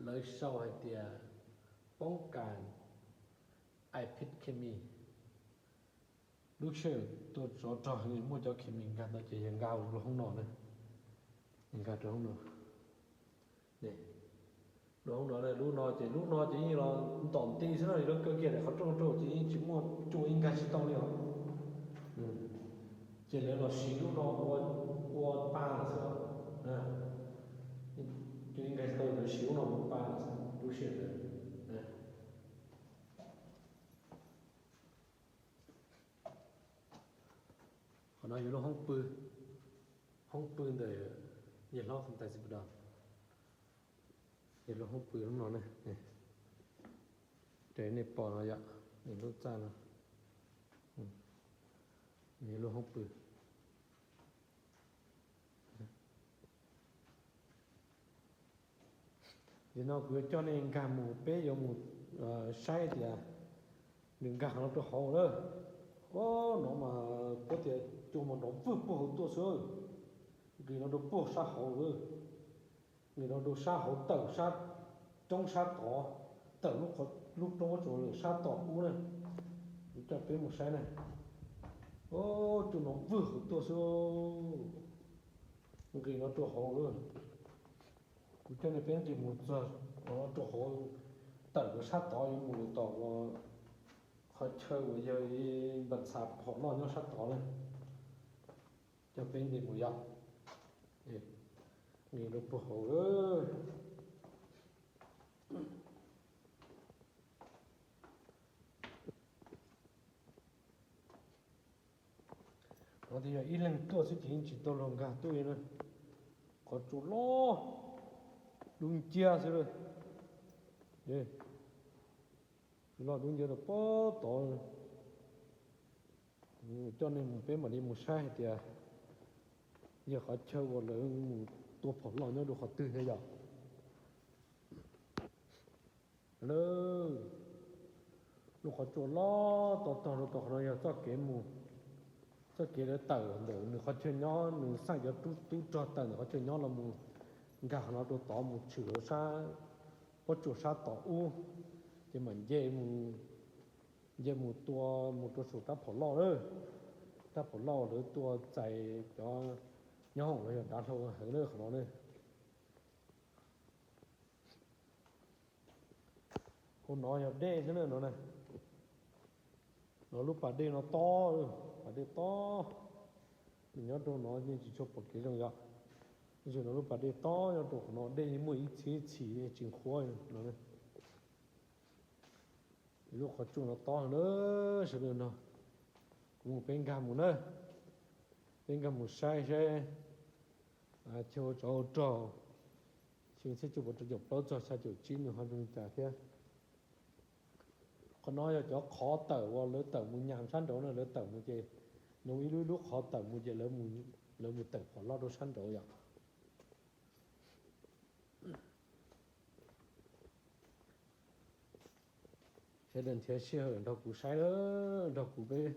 lawv sau hais tias poob kas ais phij khe mi. Lub sij hawm tuaj tsov rog muaj cov khe mi nkag ntawd ces yog nkag lub hoob no na, nkag rau hoob no. Lub hoob no, lub no ces lub no ces yeej los ntom nti xwb na, lub kawg kiag daim qhov rooj rau ces yeej tsis muaj cua, yeej nkag tsis tau li os. Ces lawv los siv lub no ua pa lawm xwb. Cua yeej nkag tsis tau, lawv siv lub no ua pa lawm xwb lub sij hawm ntawd. Qhov no yog lub hoob pw, hoob pw ntawm yawg hlob Kham Tais Xi Pas Das. Yog lub hoob pw lub no ne, raws nej pom no yom, lub txaj no, yog lub hoob pw. Nim no kuv yuav coj nej nkag mus, peb yuav mus saib tias nws nkag qhov no rau hauv lawm. Ub, no mas puab tias cua mas nrov vwg puag hauv tuaj xwb, nqis no rau puag sab hauv lawm. Nqis no rau sab hauv, tawm sab roob sab tod, tawm lub roob ub tsuas lawm sab tom ub na. Kuv coj peb mus saib na. Ub, cua nrov vwg hauv tuaj xwb, nqis no rau hauv lawm. Kuv coj nej peb nqis mus txog rau hauv, tawm rau sab tod yuav mus tom uas qhov chaw uas yawg Npas Txhas phom noj nyob sab tod na. Coj peb nqis mus yom, nqis rau puag hauv. Qhov tias yog ib leeg tuaj xwb ces yeej tsis tau luag nkag tuaj li na. Qhov tsua loj, dub nciab xwb lawm. Loj dub nciab rau pob tod. Coj nej mus, peb mam li mus saib hais tias yog qhov chaw uas lawv mus tua phom loj nyob rau qhov twg thiab yom. Lub qhov tsua loj tog tog rau tom qhov no yog txoj kev mus, txoj kev lawv tawm ntawm nws qhov chaw nyob, nws xaj cov tub rog tawm ntawm qhov chaw nyob los mus nkag qhov no rau tod mus tshwm rau sab pob tsuas sab tom ub, ces mam nce mus, nce mus tua mus rau saum rab phom loj lawm. Rab phom loj lawv tua txais cov nyob hoom los yog dav hlau heev na qhov no na. Hauv no yog dej xwb na no na. No lub pas dej no tob, pas dej tob. Nws nyob rau no yeej tsis tshua pom kev zoo yom. Tab sis no lub pas dej tob nyob rau qhov no dej yeej muaj ib txhis txhis tsis nqhuav no. Lub qhov tsua no tob na, sawv daws no. Kuv mus peb nkag mus na, peb nkag mus saib saib. Chaw ua tsov ua rog, xyoo txhiab cuaj puas rau caum plaub txog xya caum tsib nws ho zoo li cas thiab. Qhov no yog cov qhov tawm uas lawv tawm mus nyas sab nraud na, lawv tawm mus ces nws ib lub ib lub qhov tawm mus ces lawv mus tawm phom loj rau sab nraud yom. Sawv daws nrhiav sij hawm nrog kuv saib lawm, nrog kuv peb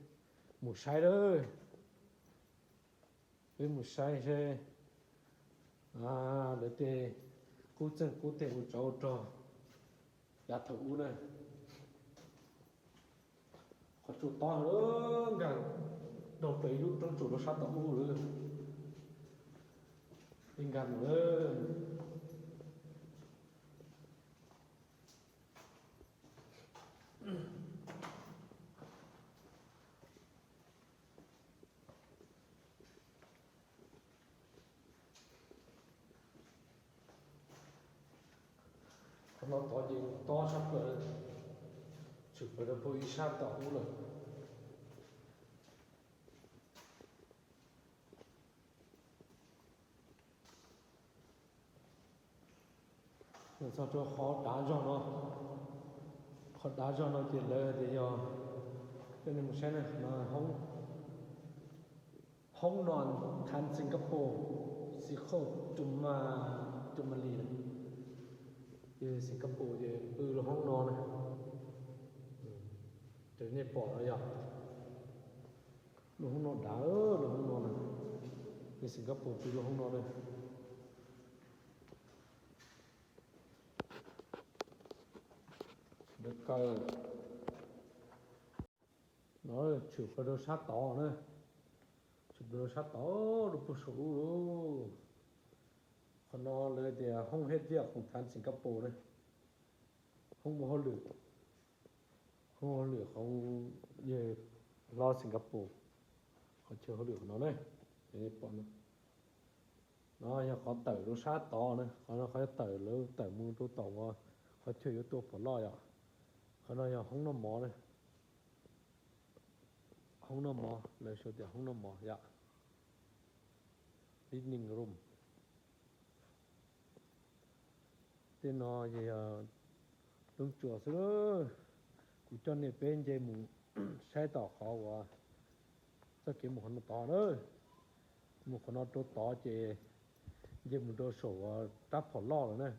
mus saib lawm. Peb mus saib seb lawv tej qub txeeg qub teg ua tsov ua rog yav thaum ub na. Qhov tsua tob nkag nrog pem ib lub roob tsua rau sab tom ub lawm. Peb nkag mus lawm. Qhov no tod ces tob sab plaws, tshwm plaws rau puag ib sab tom ub lawm. Txog rau qhov dav zog no, qhov dav zog no ces lawv tias yog, coj nej mus saib na, hoob no thav Singapore, xi khauj Juma, Juma li, ces Singapore ces pw lub hoob no na. Raws nej pom no yog lub hoob no dav, lub hoob no na, ces Singapore pw lub hoob no na. Lawv kaw no tshwm plaws rau sab tod na, tshwm plaws rau sab tod rau puag saum ub lauj. Qhov no lawv tias hoob hej viaj khoom thav Singapore na, hoob ua hauj lwm, hoob ua hauj lwm qhov yawg hlob Singapore, qhov chaw hauj lwm qhov no na, pom no. No yog qhov tawm rau sab tod na, qhov no qhov tawm lawv tawm mus rau tom uas qhov chaw yuav tua phom loj yom. Qhov no yog hoob noj mov na, hoob noj mov, lawv sau tias hoob noj mov yom, living room. Tej no yog roob tsua xwb. Kuv coj nej peb nce mus saib tom qhov uas txoj kev mus qhov no tod na. Mus qhov no rau tod ces nce mus rau saum rab phom loj lawm na.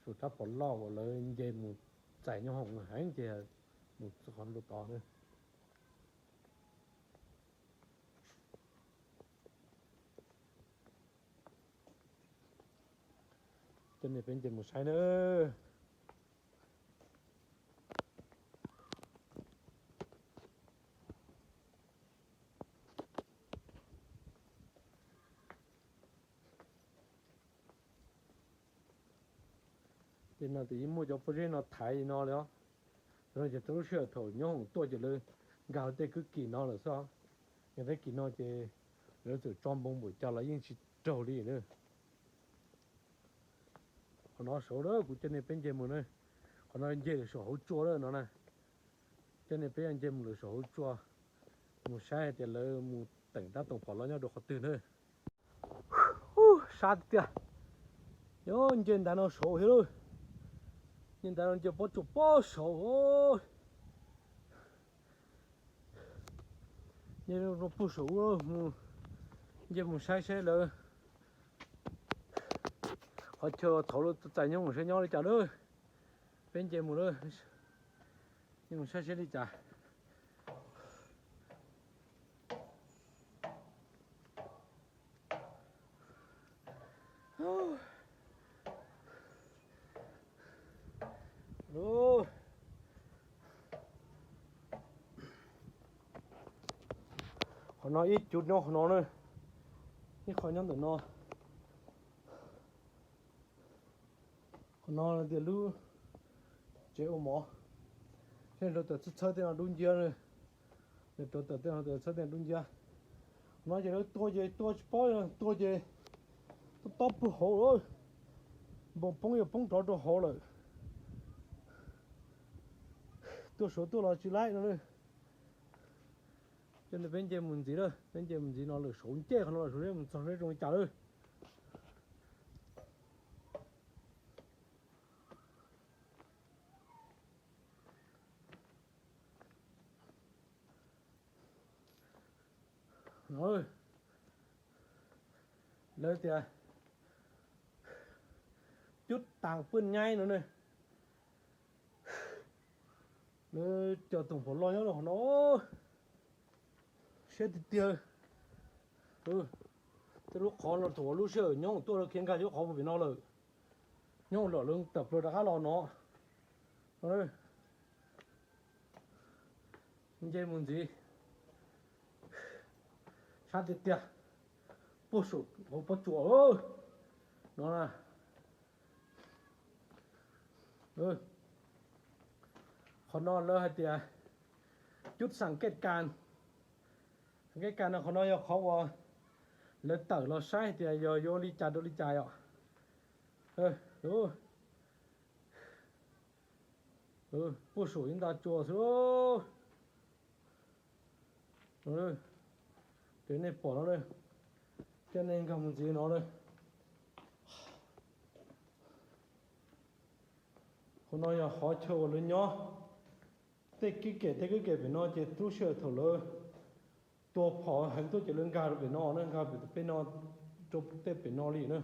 Saum rab phom loj uas lawv nce mus txais nyob hoom heev ces mus qhov no rau tod na. Coj nej peb nce mus saib na. Tej no ces yeej muaj cov pob zeb no thaiv li no li os. Cov no ces tau lub sij hawm thaum nyob hoom tuaj ces lawv nkag tej kwj kim no lawm xwb. Nkag tej kim no ces lawv txawm tso npoo npaum cas los yeej tsis raug li na. Qhov no saud lawm kuv coj nej peb nce mus na. Qhov no nce lawm saum hauv tsua lawm no na. Coj nej peb nce mus lawm saum hauv tsua, mus saib hais tias lawv mus teem rab toom phom loj nyob rau qhov twg na. Sab tiag, nyob nce ntawm no saud thiab lauj. Nce ntawd nce pob tsuas pob saud. Nce puag saum ub, nce mus saib saib lawv qhov chaw thaum lawv txais nyob mus saib nyob li cas lawm. Peb nce mus lawm, nce mus saib saib li cas. Qhov no ib cub nyob qhov no na, ib qho nyob ntawm no. Qhov no tias lub tsev ua mov, seb rau tam txhawb txhawb tej no dub nciab na. Rau tam tej no txhawb tej no dub nciab. Qhov no ces lawv tua ces tua tsis paub, tua ces tob tob puag hauv lawm, npoo poob yuav poob rov rau hauv lawm. Tuaj saud tuaj los tsis laib no. Coj peb nce mus ntxiv lawm, peb nce mus ntxiv no lawm saud ncej qhov no los saud mus txog seb zoo li cas lawm. Lawv tias cub tas pwj nyaib no ne. Lawv cov toom phom loj nyob rau qhov no siab tiag tiag. Tej lub qhov no thaum lub sij hawm nyob tuaj lawv khiav nkag cov qhov pem no lawm, nyob lawm lawv tawm plaws rov qab los no. Nce mus ntxiv, sab tiag tiag, puag saum hauv pob tsuas no na. Qhov no lawv hais tias cub xam kej kas, xam kej kas no qhov no yog qhov uas lawv tawm los saib hais tias yog yuav li cas rau li cas yom. Puag saum ib nta tsua xwb. Ces nej pom no, coj nej nkag mus ntxiv no na. Qhov no yog qhov chaw uas lawv nyob. Tej kwj kem tej kwj kem pem no ces lub sij hawm thaum lawv tua phom heev tuaj ces lawv nkag rau pem no na, nkag pem no rau tej pem no li na.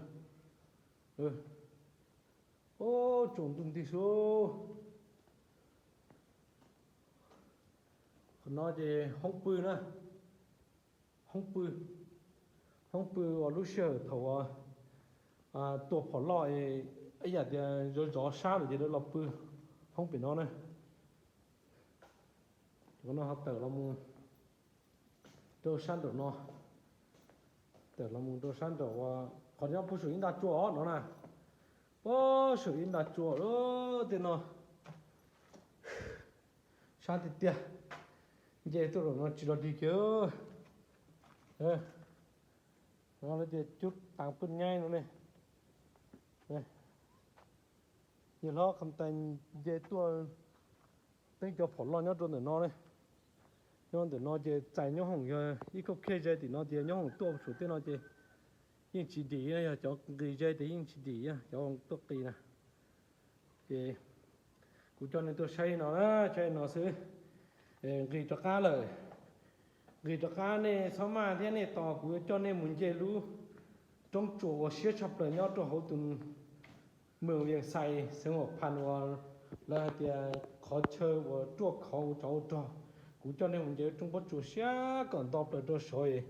Ub, tsaus ntuj nti xwb. Qhov no ces hoob pw na, hoob pw, hoob pw uas lub sij hawm thaum tua phom loj ib yam tias zov zov sab lawm ces lawv los pw hoob pem no na. Qhov no ho tawm los mus rau sab nraum no, tawm los mus rau sab nraum uas qhov nyob puag saum ib nta tsua os no na. Puag saum ib nta tsua tej no, sab tiag tiag. Nce tuaj zaum no tsis los dig kiag. Lawv tias cub tas pwj nyaib no ne. Yawg hlob Kham Tais nce tuaj teeb cov phom loj nyob rau ntawm no ne. Nyob ntawm no ces txais nyob hoom yog ib khauj khiaj ze tim no tias nyob hoom tuaj saum tej no ces yeej tsis dim, yog cov nqis ze ces yeej tsis dim, cov tuaj qis na. Ces kuv coj nej tuaj saib no, saib no xwb. Nqis rov qab lawm, nqis rov qab nej txhob maj thiab nej tos, kuv yuav coj nej mus nce lub roob tsuas uas siab tshaj plaws nyob rau hauv tus mws Vias Xais xeev Huam Phas uas lawv hais tias qhov chaw uas ruaj khov ua tsov ua rog. Kuv coj nej mus nce roob pob tsuas siab kom nto plaws rau saud.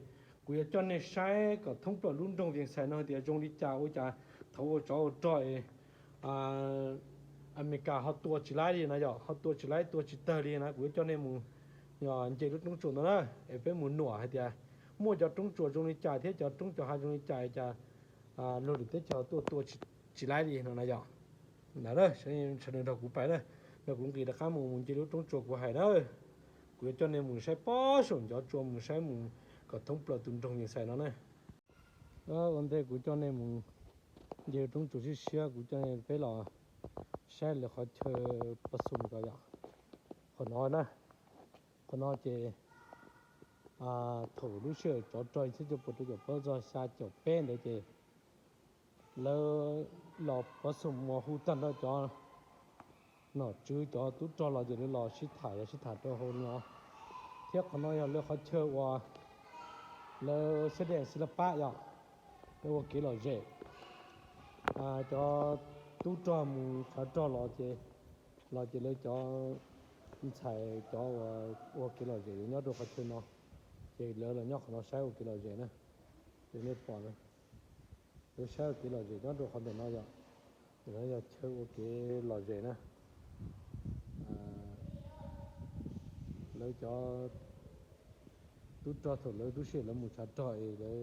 Kuv yuav coj nej saib kom thoob plaws lub nroog Vias Xais no hais tias zoo li cas ua cas thaum ua tsov ua rog Amelikas ho tua tsis laib li na yom, ho tua tsis laib tua tsis tawg li na. Kuv yuav coj nej mus nce lub roob tsuas ntawd na, es peb mus nuam hais tias muaj cov roob tsuas zoo li cas thiab cov roob cov hav zoo li cas cas luag lwm teb chaws tuaj tua tsis laib li no na yom. Ntawd sawv daws nrog kuv pais na, nrog kuv nqis rov qab mus mus nce lub roob tsuas kuv hais na. Kuv yuav coj nej mus saib pob saum ncov tsua mus saib mus kom thoob plaws tus nroog Vias Xais no na. Ua ntej kuv coj nej mus nce roob tsuas siab siab, kuv coj nej peb los saib lawv qhov chaw pas xum ko yom. Qhov no na, qhov no ces thaum lub sij hawm tsov rog ib txhiab cuaj puas rau caum plaub txog xya caum peb ntawd ces lawv los pas xum mus hu tag nrho cov nom tswv cov tub rog los ces lawv los sib tham, los sib tham rau hauv no. Thiab qhov no yog lawv qhov chaw uas lawv xab dej xi laj pab yom, lawv ua kev lom zem. Cov tub rog mus tshav rog los ces, los ces lawv cov ntxhais cov uas ua kev lom zem yuav nyob rau qhov chaw no, ces lawv los nyob qhov no saib ua kev lom zem na. Ces nej pom na, lawv saib ua kev lom zem nyob rau qhov ntawm no yom. Ntawm no yog chaw ua kev lom zem na. Lawv cov tub rog thaum lawv lub sij hawm lawv mus tshav rog es lawv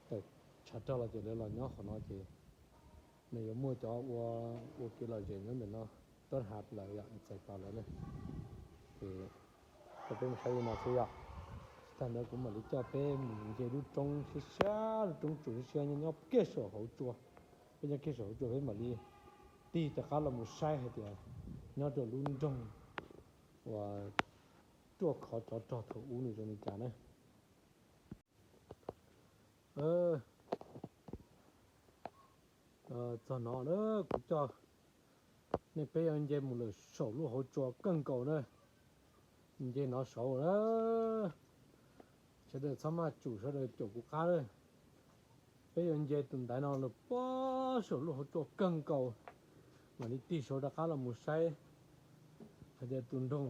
tawm tshav rog los ces lawv los nyob qhov no ces nws yuav muaj cov ua, ua kev lom zem nyob ntawm no, tob hav plaws yom, txais tos lawv na. Ces rau peb mus saib li no xwb yom. Tsis tag ntawd kuv mam li coj peb mus nce lub roob siab siab, lub roob tsuas siab siab nyob nyob kiag saum hauv tsua. Peb nyob kiag saum hauv tsua peb mam li tig rov qab los mus saib hais tias nyob rau lub nroog uas ruaj khov tsov rog thaum ub nws zoo li cas na. Txog no na, kuv coj nej peb yuav nce mus lawm saum lub hauv tsua kawg nkaus na. Nce no saud na, sawv daws txhob maj tsum, sawv daws caum kuv qab na. Peb yuav nce tus ntaiv no lawm puag saum lub hauv tsua kawg nkaus, mam li tig saud rov qab los mus saib hais tias tus nroog,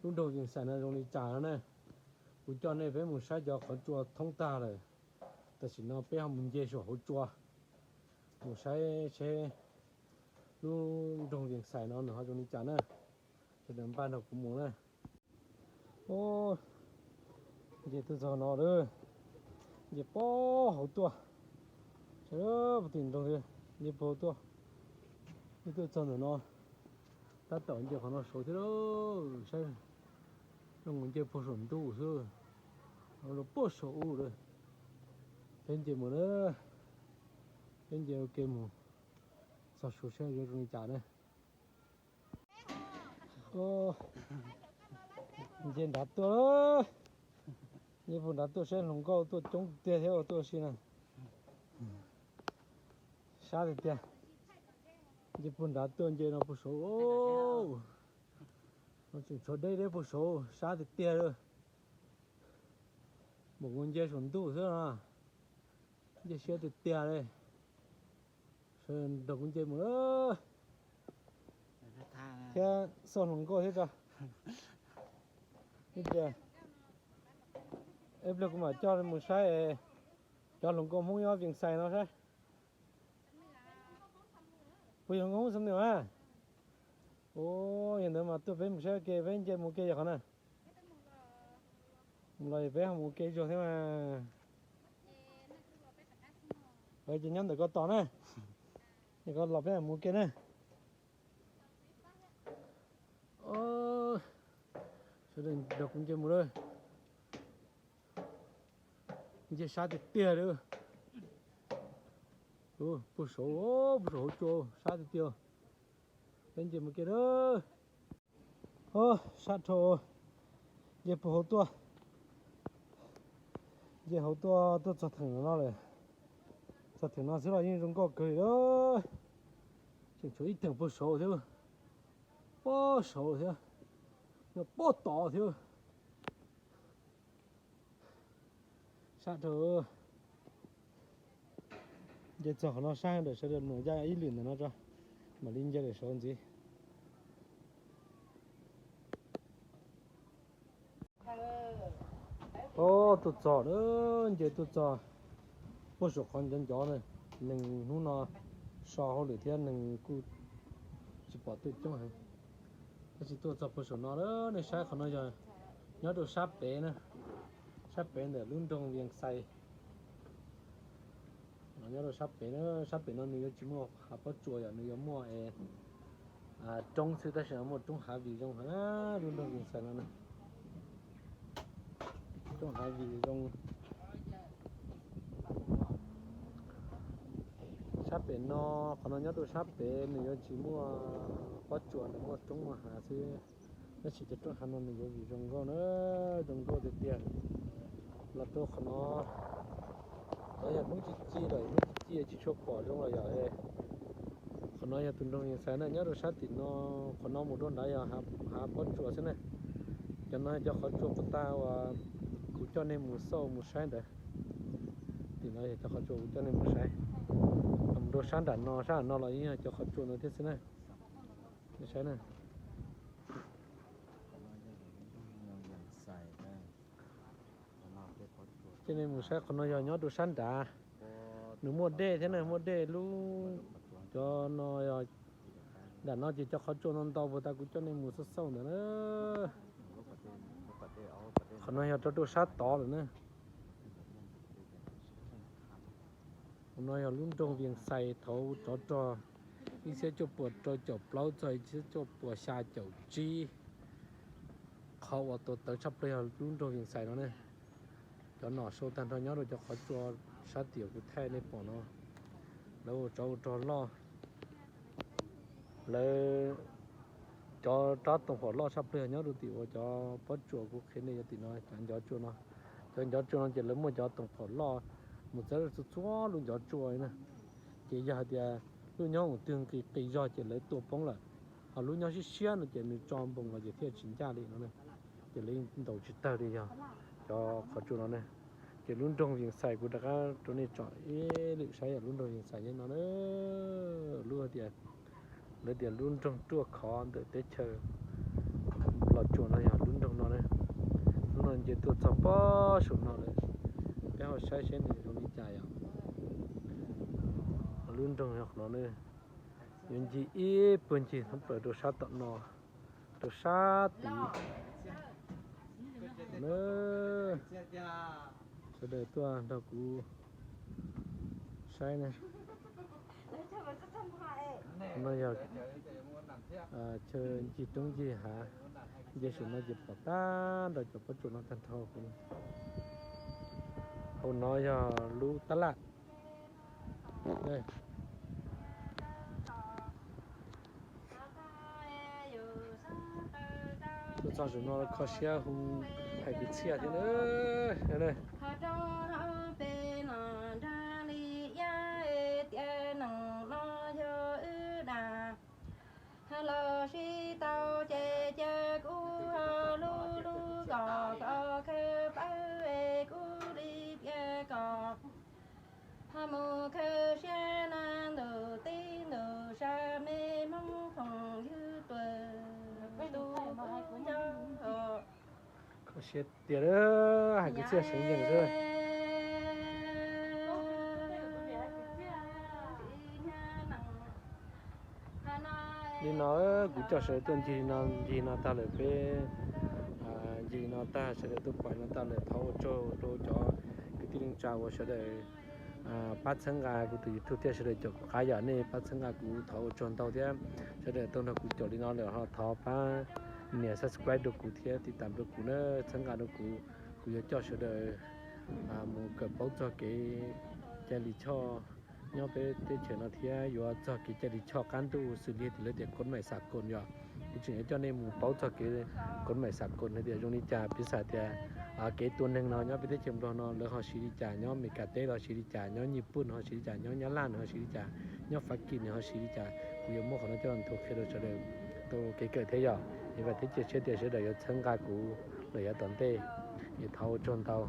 lub nroog Yees Xais no zoo li cas no na. Kuv coj nej peb mus saib cov qhov tsua thoob tag lawm, tam sim no peb ho mus nce saum hauv tsua, mus saib seb lub nroog Yees Xais no nws ho zoo li cas na. Sawv daws npaj nrog kuv mus na. Nce tuaj txog no lawm, nce puag hauv tuaj, sawv puag tim nroog thiab, nce puag hauv tuaj, nce tuaj txog ntawm no, tab tom nce qhov no saud thiab lauj, saib, zoo nkaus nce puag saum ntuj xwb, puag saum ub lawm. Peb nce mus na, peb nce ua ke mus txog saud saib yuav zoo li cas na. Nce nrad tuaj, nce puag nrad tuaj saib hluas nkauj tuaj coob tiag thiab tuaj si na. Sab tiag tiag. Nce puag nrad tuaj nce no puag saud, no tseem tshuav deb deb puag saud, sab tiag tiag li. Npaum nkaus nce saum ntuj xwb no, nce siab tiag tiag li. Sawv daws nrog kuv nce mus lawm. Thiab xauj hluas nkauj thiab tso. Ib pliag kuv mam coj mus saib cov hluas nkauj Hmoob nyob Vias Xais no saib. Puas yog hluas nkauj Hmoob xam nws a? Ua, yog ntawd mas tuaj peb mus saib ke, peb nce mus ke yog qhov na. Mus los peb ho mus ke zuag thiab mas. Ces nyob ntawm ko tos na. Nyob ko los peb mus ke na. Sawv daws nrog kuv nce mus lawm. Nce sab tiag tiag li. Puag saud, puag saum hauv tsua sab tiag tiag. Peb nce mus ke lawm. Sab dhau, nce puag hauv tuaj, nce hauv tuaj tuaj txog theem no lawm. Txog theem no xwb los yeej zoo nkauj kawg li lawm. Tseem tshuav ib theem puag saud thiab, puag saud thiab, nyob puag tod thiab. Sab dhau. Nce txog qhov no sab heev, sawv daws mus yaj ib lwm ntawm no tso, mam li nce lawm saud ntxiv. Tuaj txog, nce tuaj txog puag saum qhov ncov ncov na. Neeg hnub no so hauj lwm thiab neeg kuj tsis pom tuaj coob heev. Tab sis tuaj txog puag saum no lawm, nej saib qhov no yog nyob rau sab pem na, sab pem ntawm lub nroog Vias Xais. Nyob rau sab pem na, sab pem no nws yuav tsis muaj hav pob tsuas, yog nws yuav muaj es roob xwb, tab sis no muaj roob hav vim zoo heev, lub nroog Vias Xais no na. Roob hav vim zoo. Sab pem no, qhov no nyob rau sab pem nws yuav tsis muaj pob tsuas, nws muaj roob muaj hav xwb. Tab sis cov roob hav no nws yuav vim zoo nkauj na, zoo nkauj tiag tiag. Los rau qhov no, no yog hnub ci ci lawm, hnub ci ci tsis tshua pom zoo los yog Qhov no yog tus nroog Vias Xais na, nyob rau sab tim no, qhov no mus rau nrad yog hav pob tsuas xwb na. Cov no yog cov qhov tsua puag ta uas kuv coj nej mus xauj mus saib ntawd. Tim no yog cov qhov tsua kuv coj nej mus saib. Mus rau sab nram no, sab nram no los yeej yog cov qhov tsua no thiab xwb na. Nej saib na. Coj nej mus saib qhov no yog nyob rau sab nrad. Nws muaj dej thiab na, muaj dej lub, cov no yog, nram no ces cov qhov tsua no ntau puag ta kuv coj nej mus xauj xauj ntawd na. Qhov no yog rau rau sab tod lawm na. Qhov no yog lub nroog Vias Xais thaum tsov rog ib txhiab cuaj puas rau caum plaub txog ib txhiab cuaj puas xya caum tsib. Qhov uas tuav tawv tshaj plaws yog lub nroog Vias Xais no ne. Cov nom sau tag nrho nyob rau cov qhov tsua sab tim kuv thaij nej pom no. Lawv ua tsov ua rog loj. Lawv cov rab toom phom loj tshaj plaws nyob rau tim uas cov pob tsuas kuv qhia nej yog tim no, cov ncov tsua no. Cov ncov tsua no ces lawv muaj cov toom phom loj mus txawv txhua txhua lub ncov tsua na. Ces yog hais tias lub nyob mus twg nqis qis zog ces lawv tua poob lawm, ho lub nyob siab siab no ces nws tso npoos los ces thiaj tsis ncaj li no. Ces lawv ntaus tsis tawg li yog cov qhov tsua no ne. Ces lub nroog Vias Xais kuv rov qab rau nej tsom ib lwm saib yog lub nroog Vias Xais nyob no na. Lub tias, lawv tias lub nroog ruaj khov ntawm teb chaws Los Tsuas no yog lub nroog no na. Lub no nce tuaj txog pob saum no lawm. Peb ho saib seb nws zoo li cas yom. Lub nroog yog qhov no na. Yuav ncig ib puag ncig thoob plaws rau sab tom no, rau sab tid. Sawv daws tuaj nrog kuv saib ne. No yog chaw ncig roob ncig hav, nce saum no ces pom tag nrho cov pob tsuas no tag nrho. Hauv no yog lub tab laj. Tuaj txog saum no kho siab hu hais kwv txhiaj thiab na. Ho rau peb no nrag li iab tias neeg no yog wb dag. Los sib tau ces cia kuv ho lub lub kom kom khawb pawb es kuv li tias kom ho mus khawb siab na ntuj tib ntuj sab me Hmoob phooj ywg tuaj tu cov kho siab tiag, hais kwv txhiaj seev yees xwb. Li no kuv coj sawv daws tuaj ncig no, ncig no tag lawm peb, ncig no tag sawv daws tuaj pais no tag lawm, thov ua tsaug rau cov kwv tij neej tsa uas sawv daws pab txhawb nqa kuv tus YouTube thiab sawv daws caum kuv qab yom. Nej pab txhawb nqa kuv thov ua tsaug ntau thiab. Sawv daws tau nrog kuv caum li no lawm ho thov pab nias subscribe rau kuv thiab tiv tam rau kuv na, txhawb nqa rau kuv. Kuv yuav coj sawv daws mus kawm paub txog kev cai lij choj nyob peb teb chaws no thiab yuav txog kev cai lij choj qab ntuj xws li tias lawv tias kov maim xam koos yom. Kuv tseem yuav coj nej mus paub txog kev kov maim xam koos hais tias zoo li cas, piv xam tias kev tua neeg no nyob peb teb chaws Nplog no lawv ho siv li cas, nyob Meskas teb los siv li cas, nyob Nyij Pooj ho siv li cas, nyob Nyab Laj nws ho siv li cas, nyob Fab Kis nws ho siv li cas. Kuv yuav muab qhov no coj nthuav qhia rau sawv daws tau kev kawm thiab yom. Es vam thiab cia siab tias sawv daws yuav txhawb nqa kuv lawm yav tom ntej. Es thov ua tsaug ntau.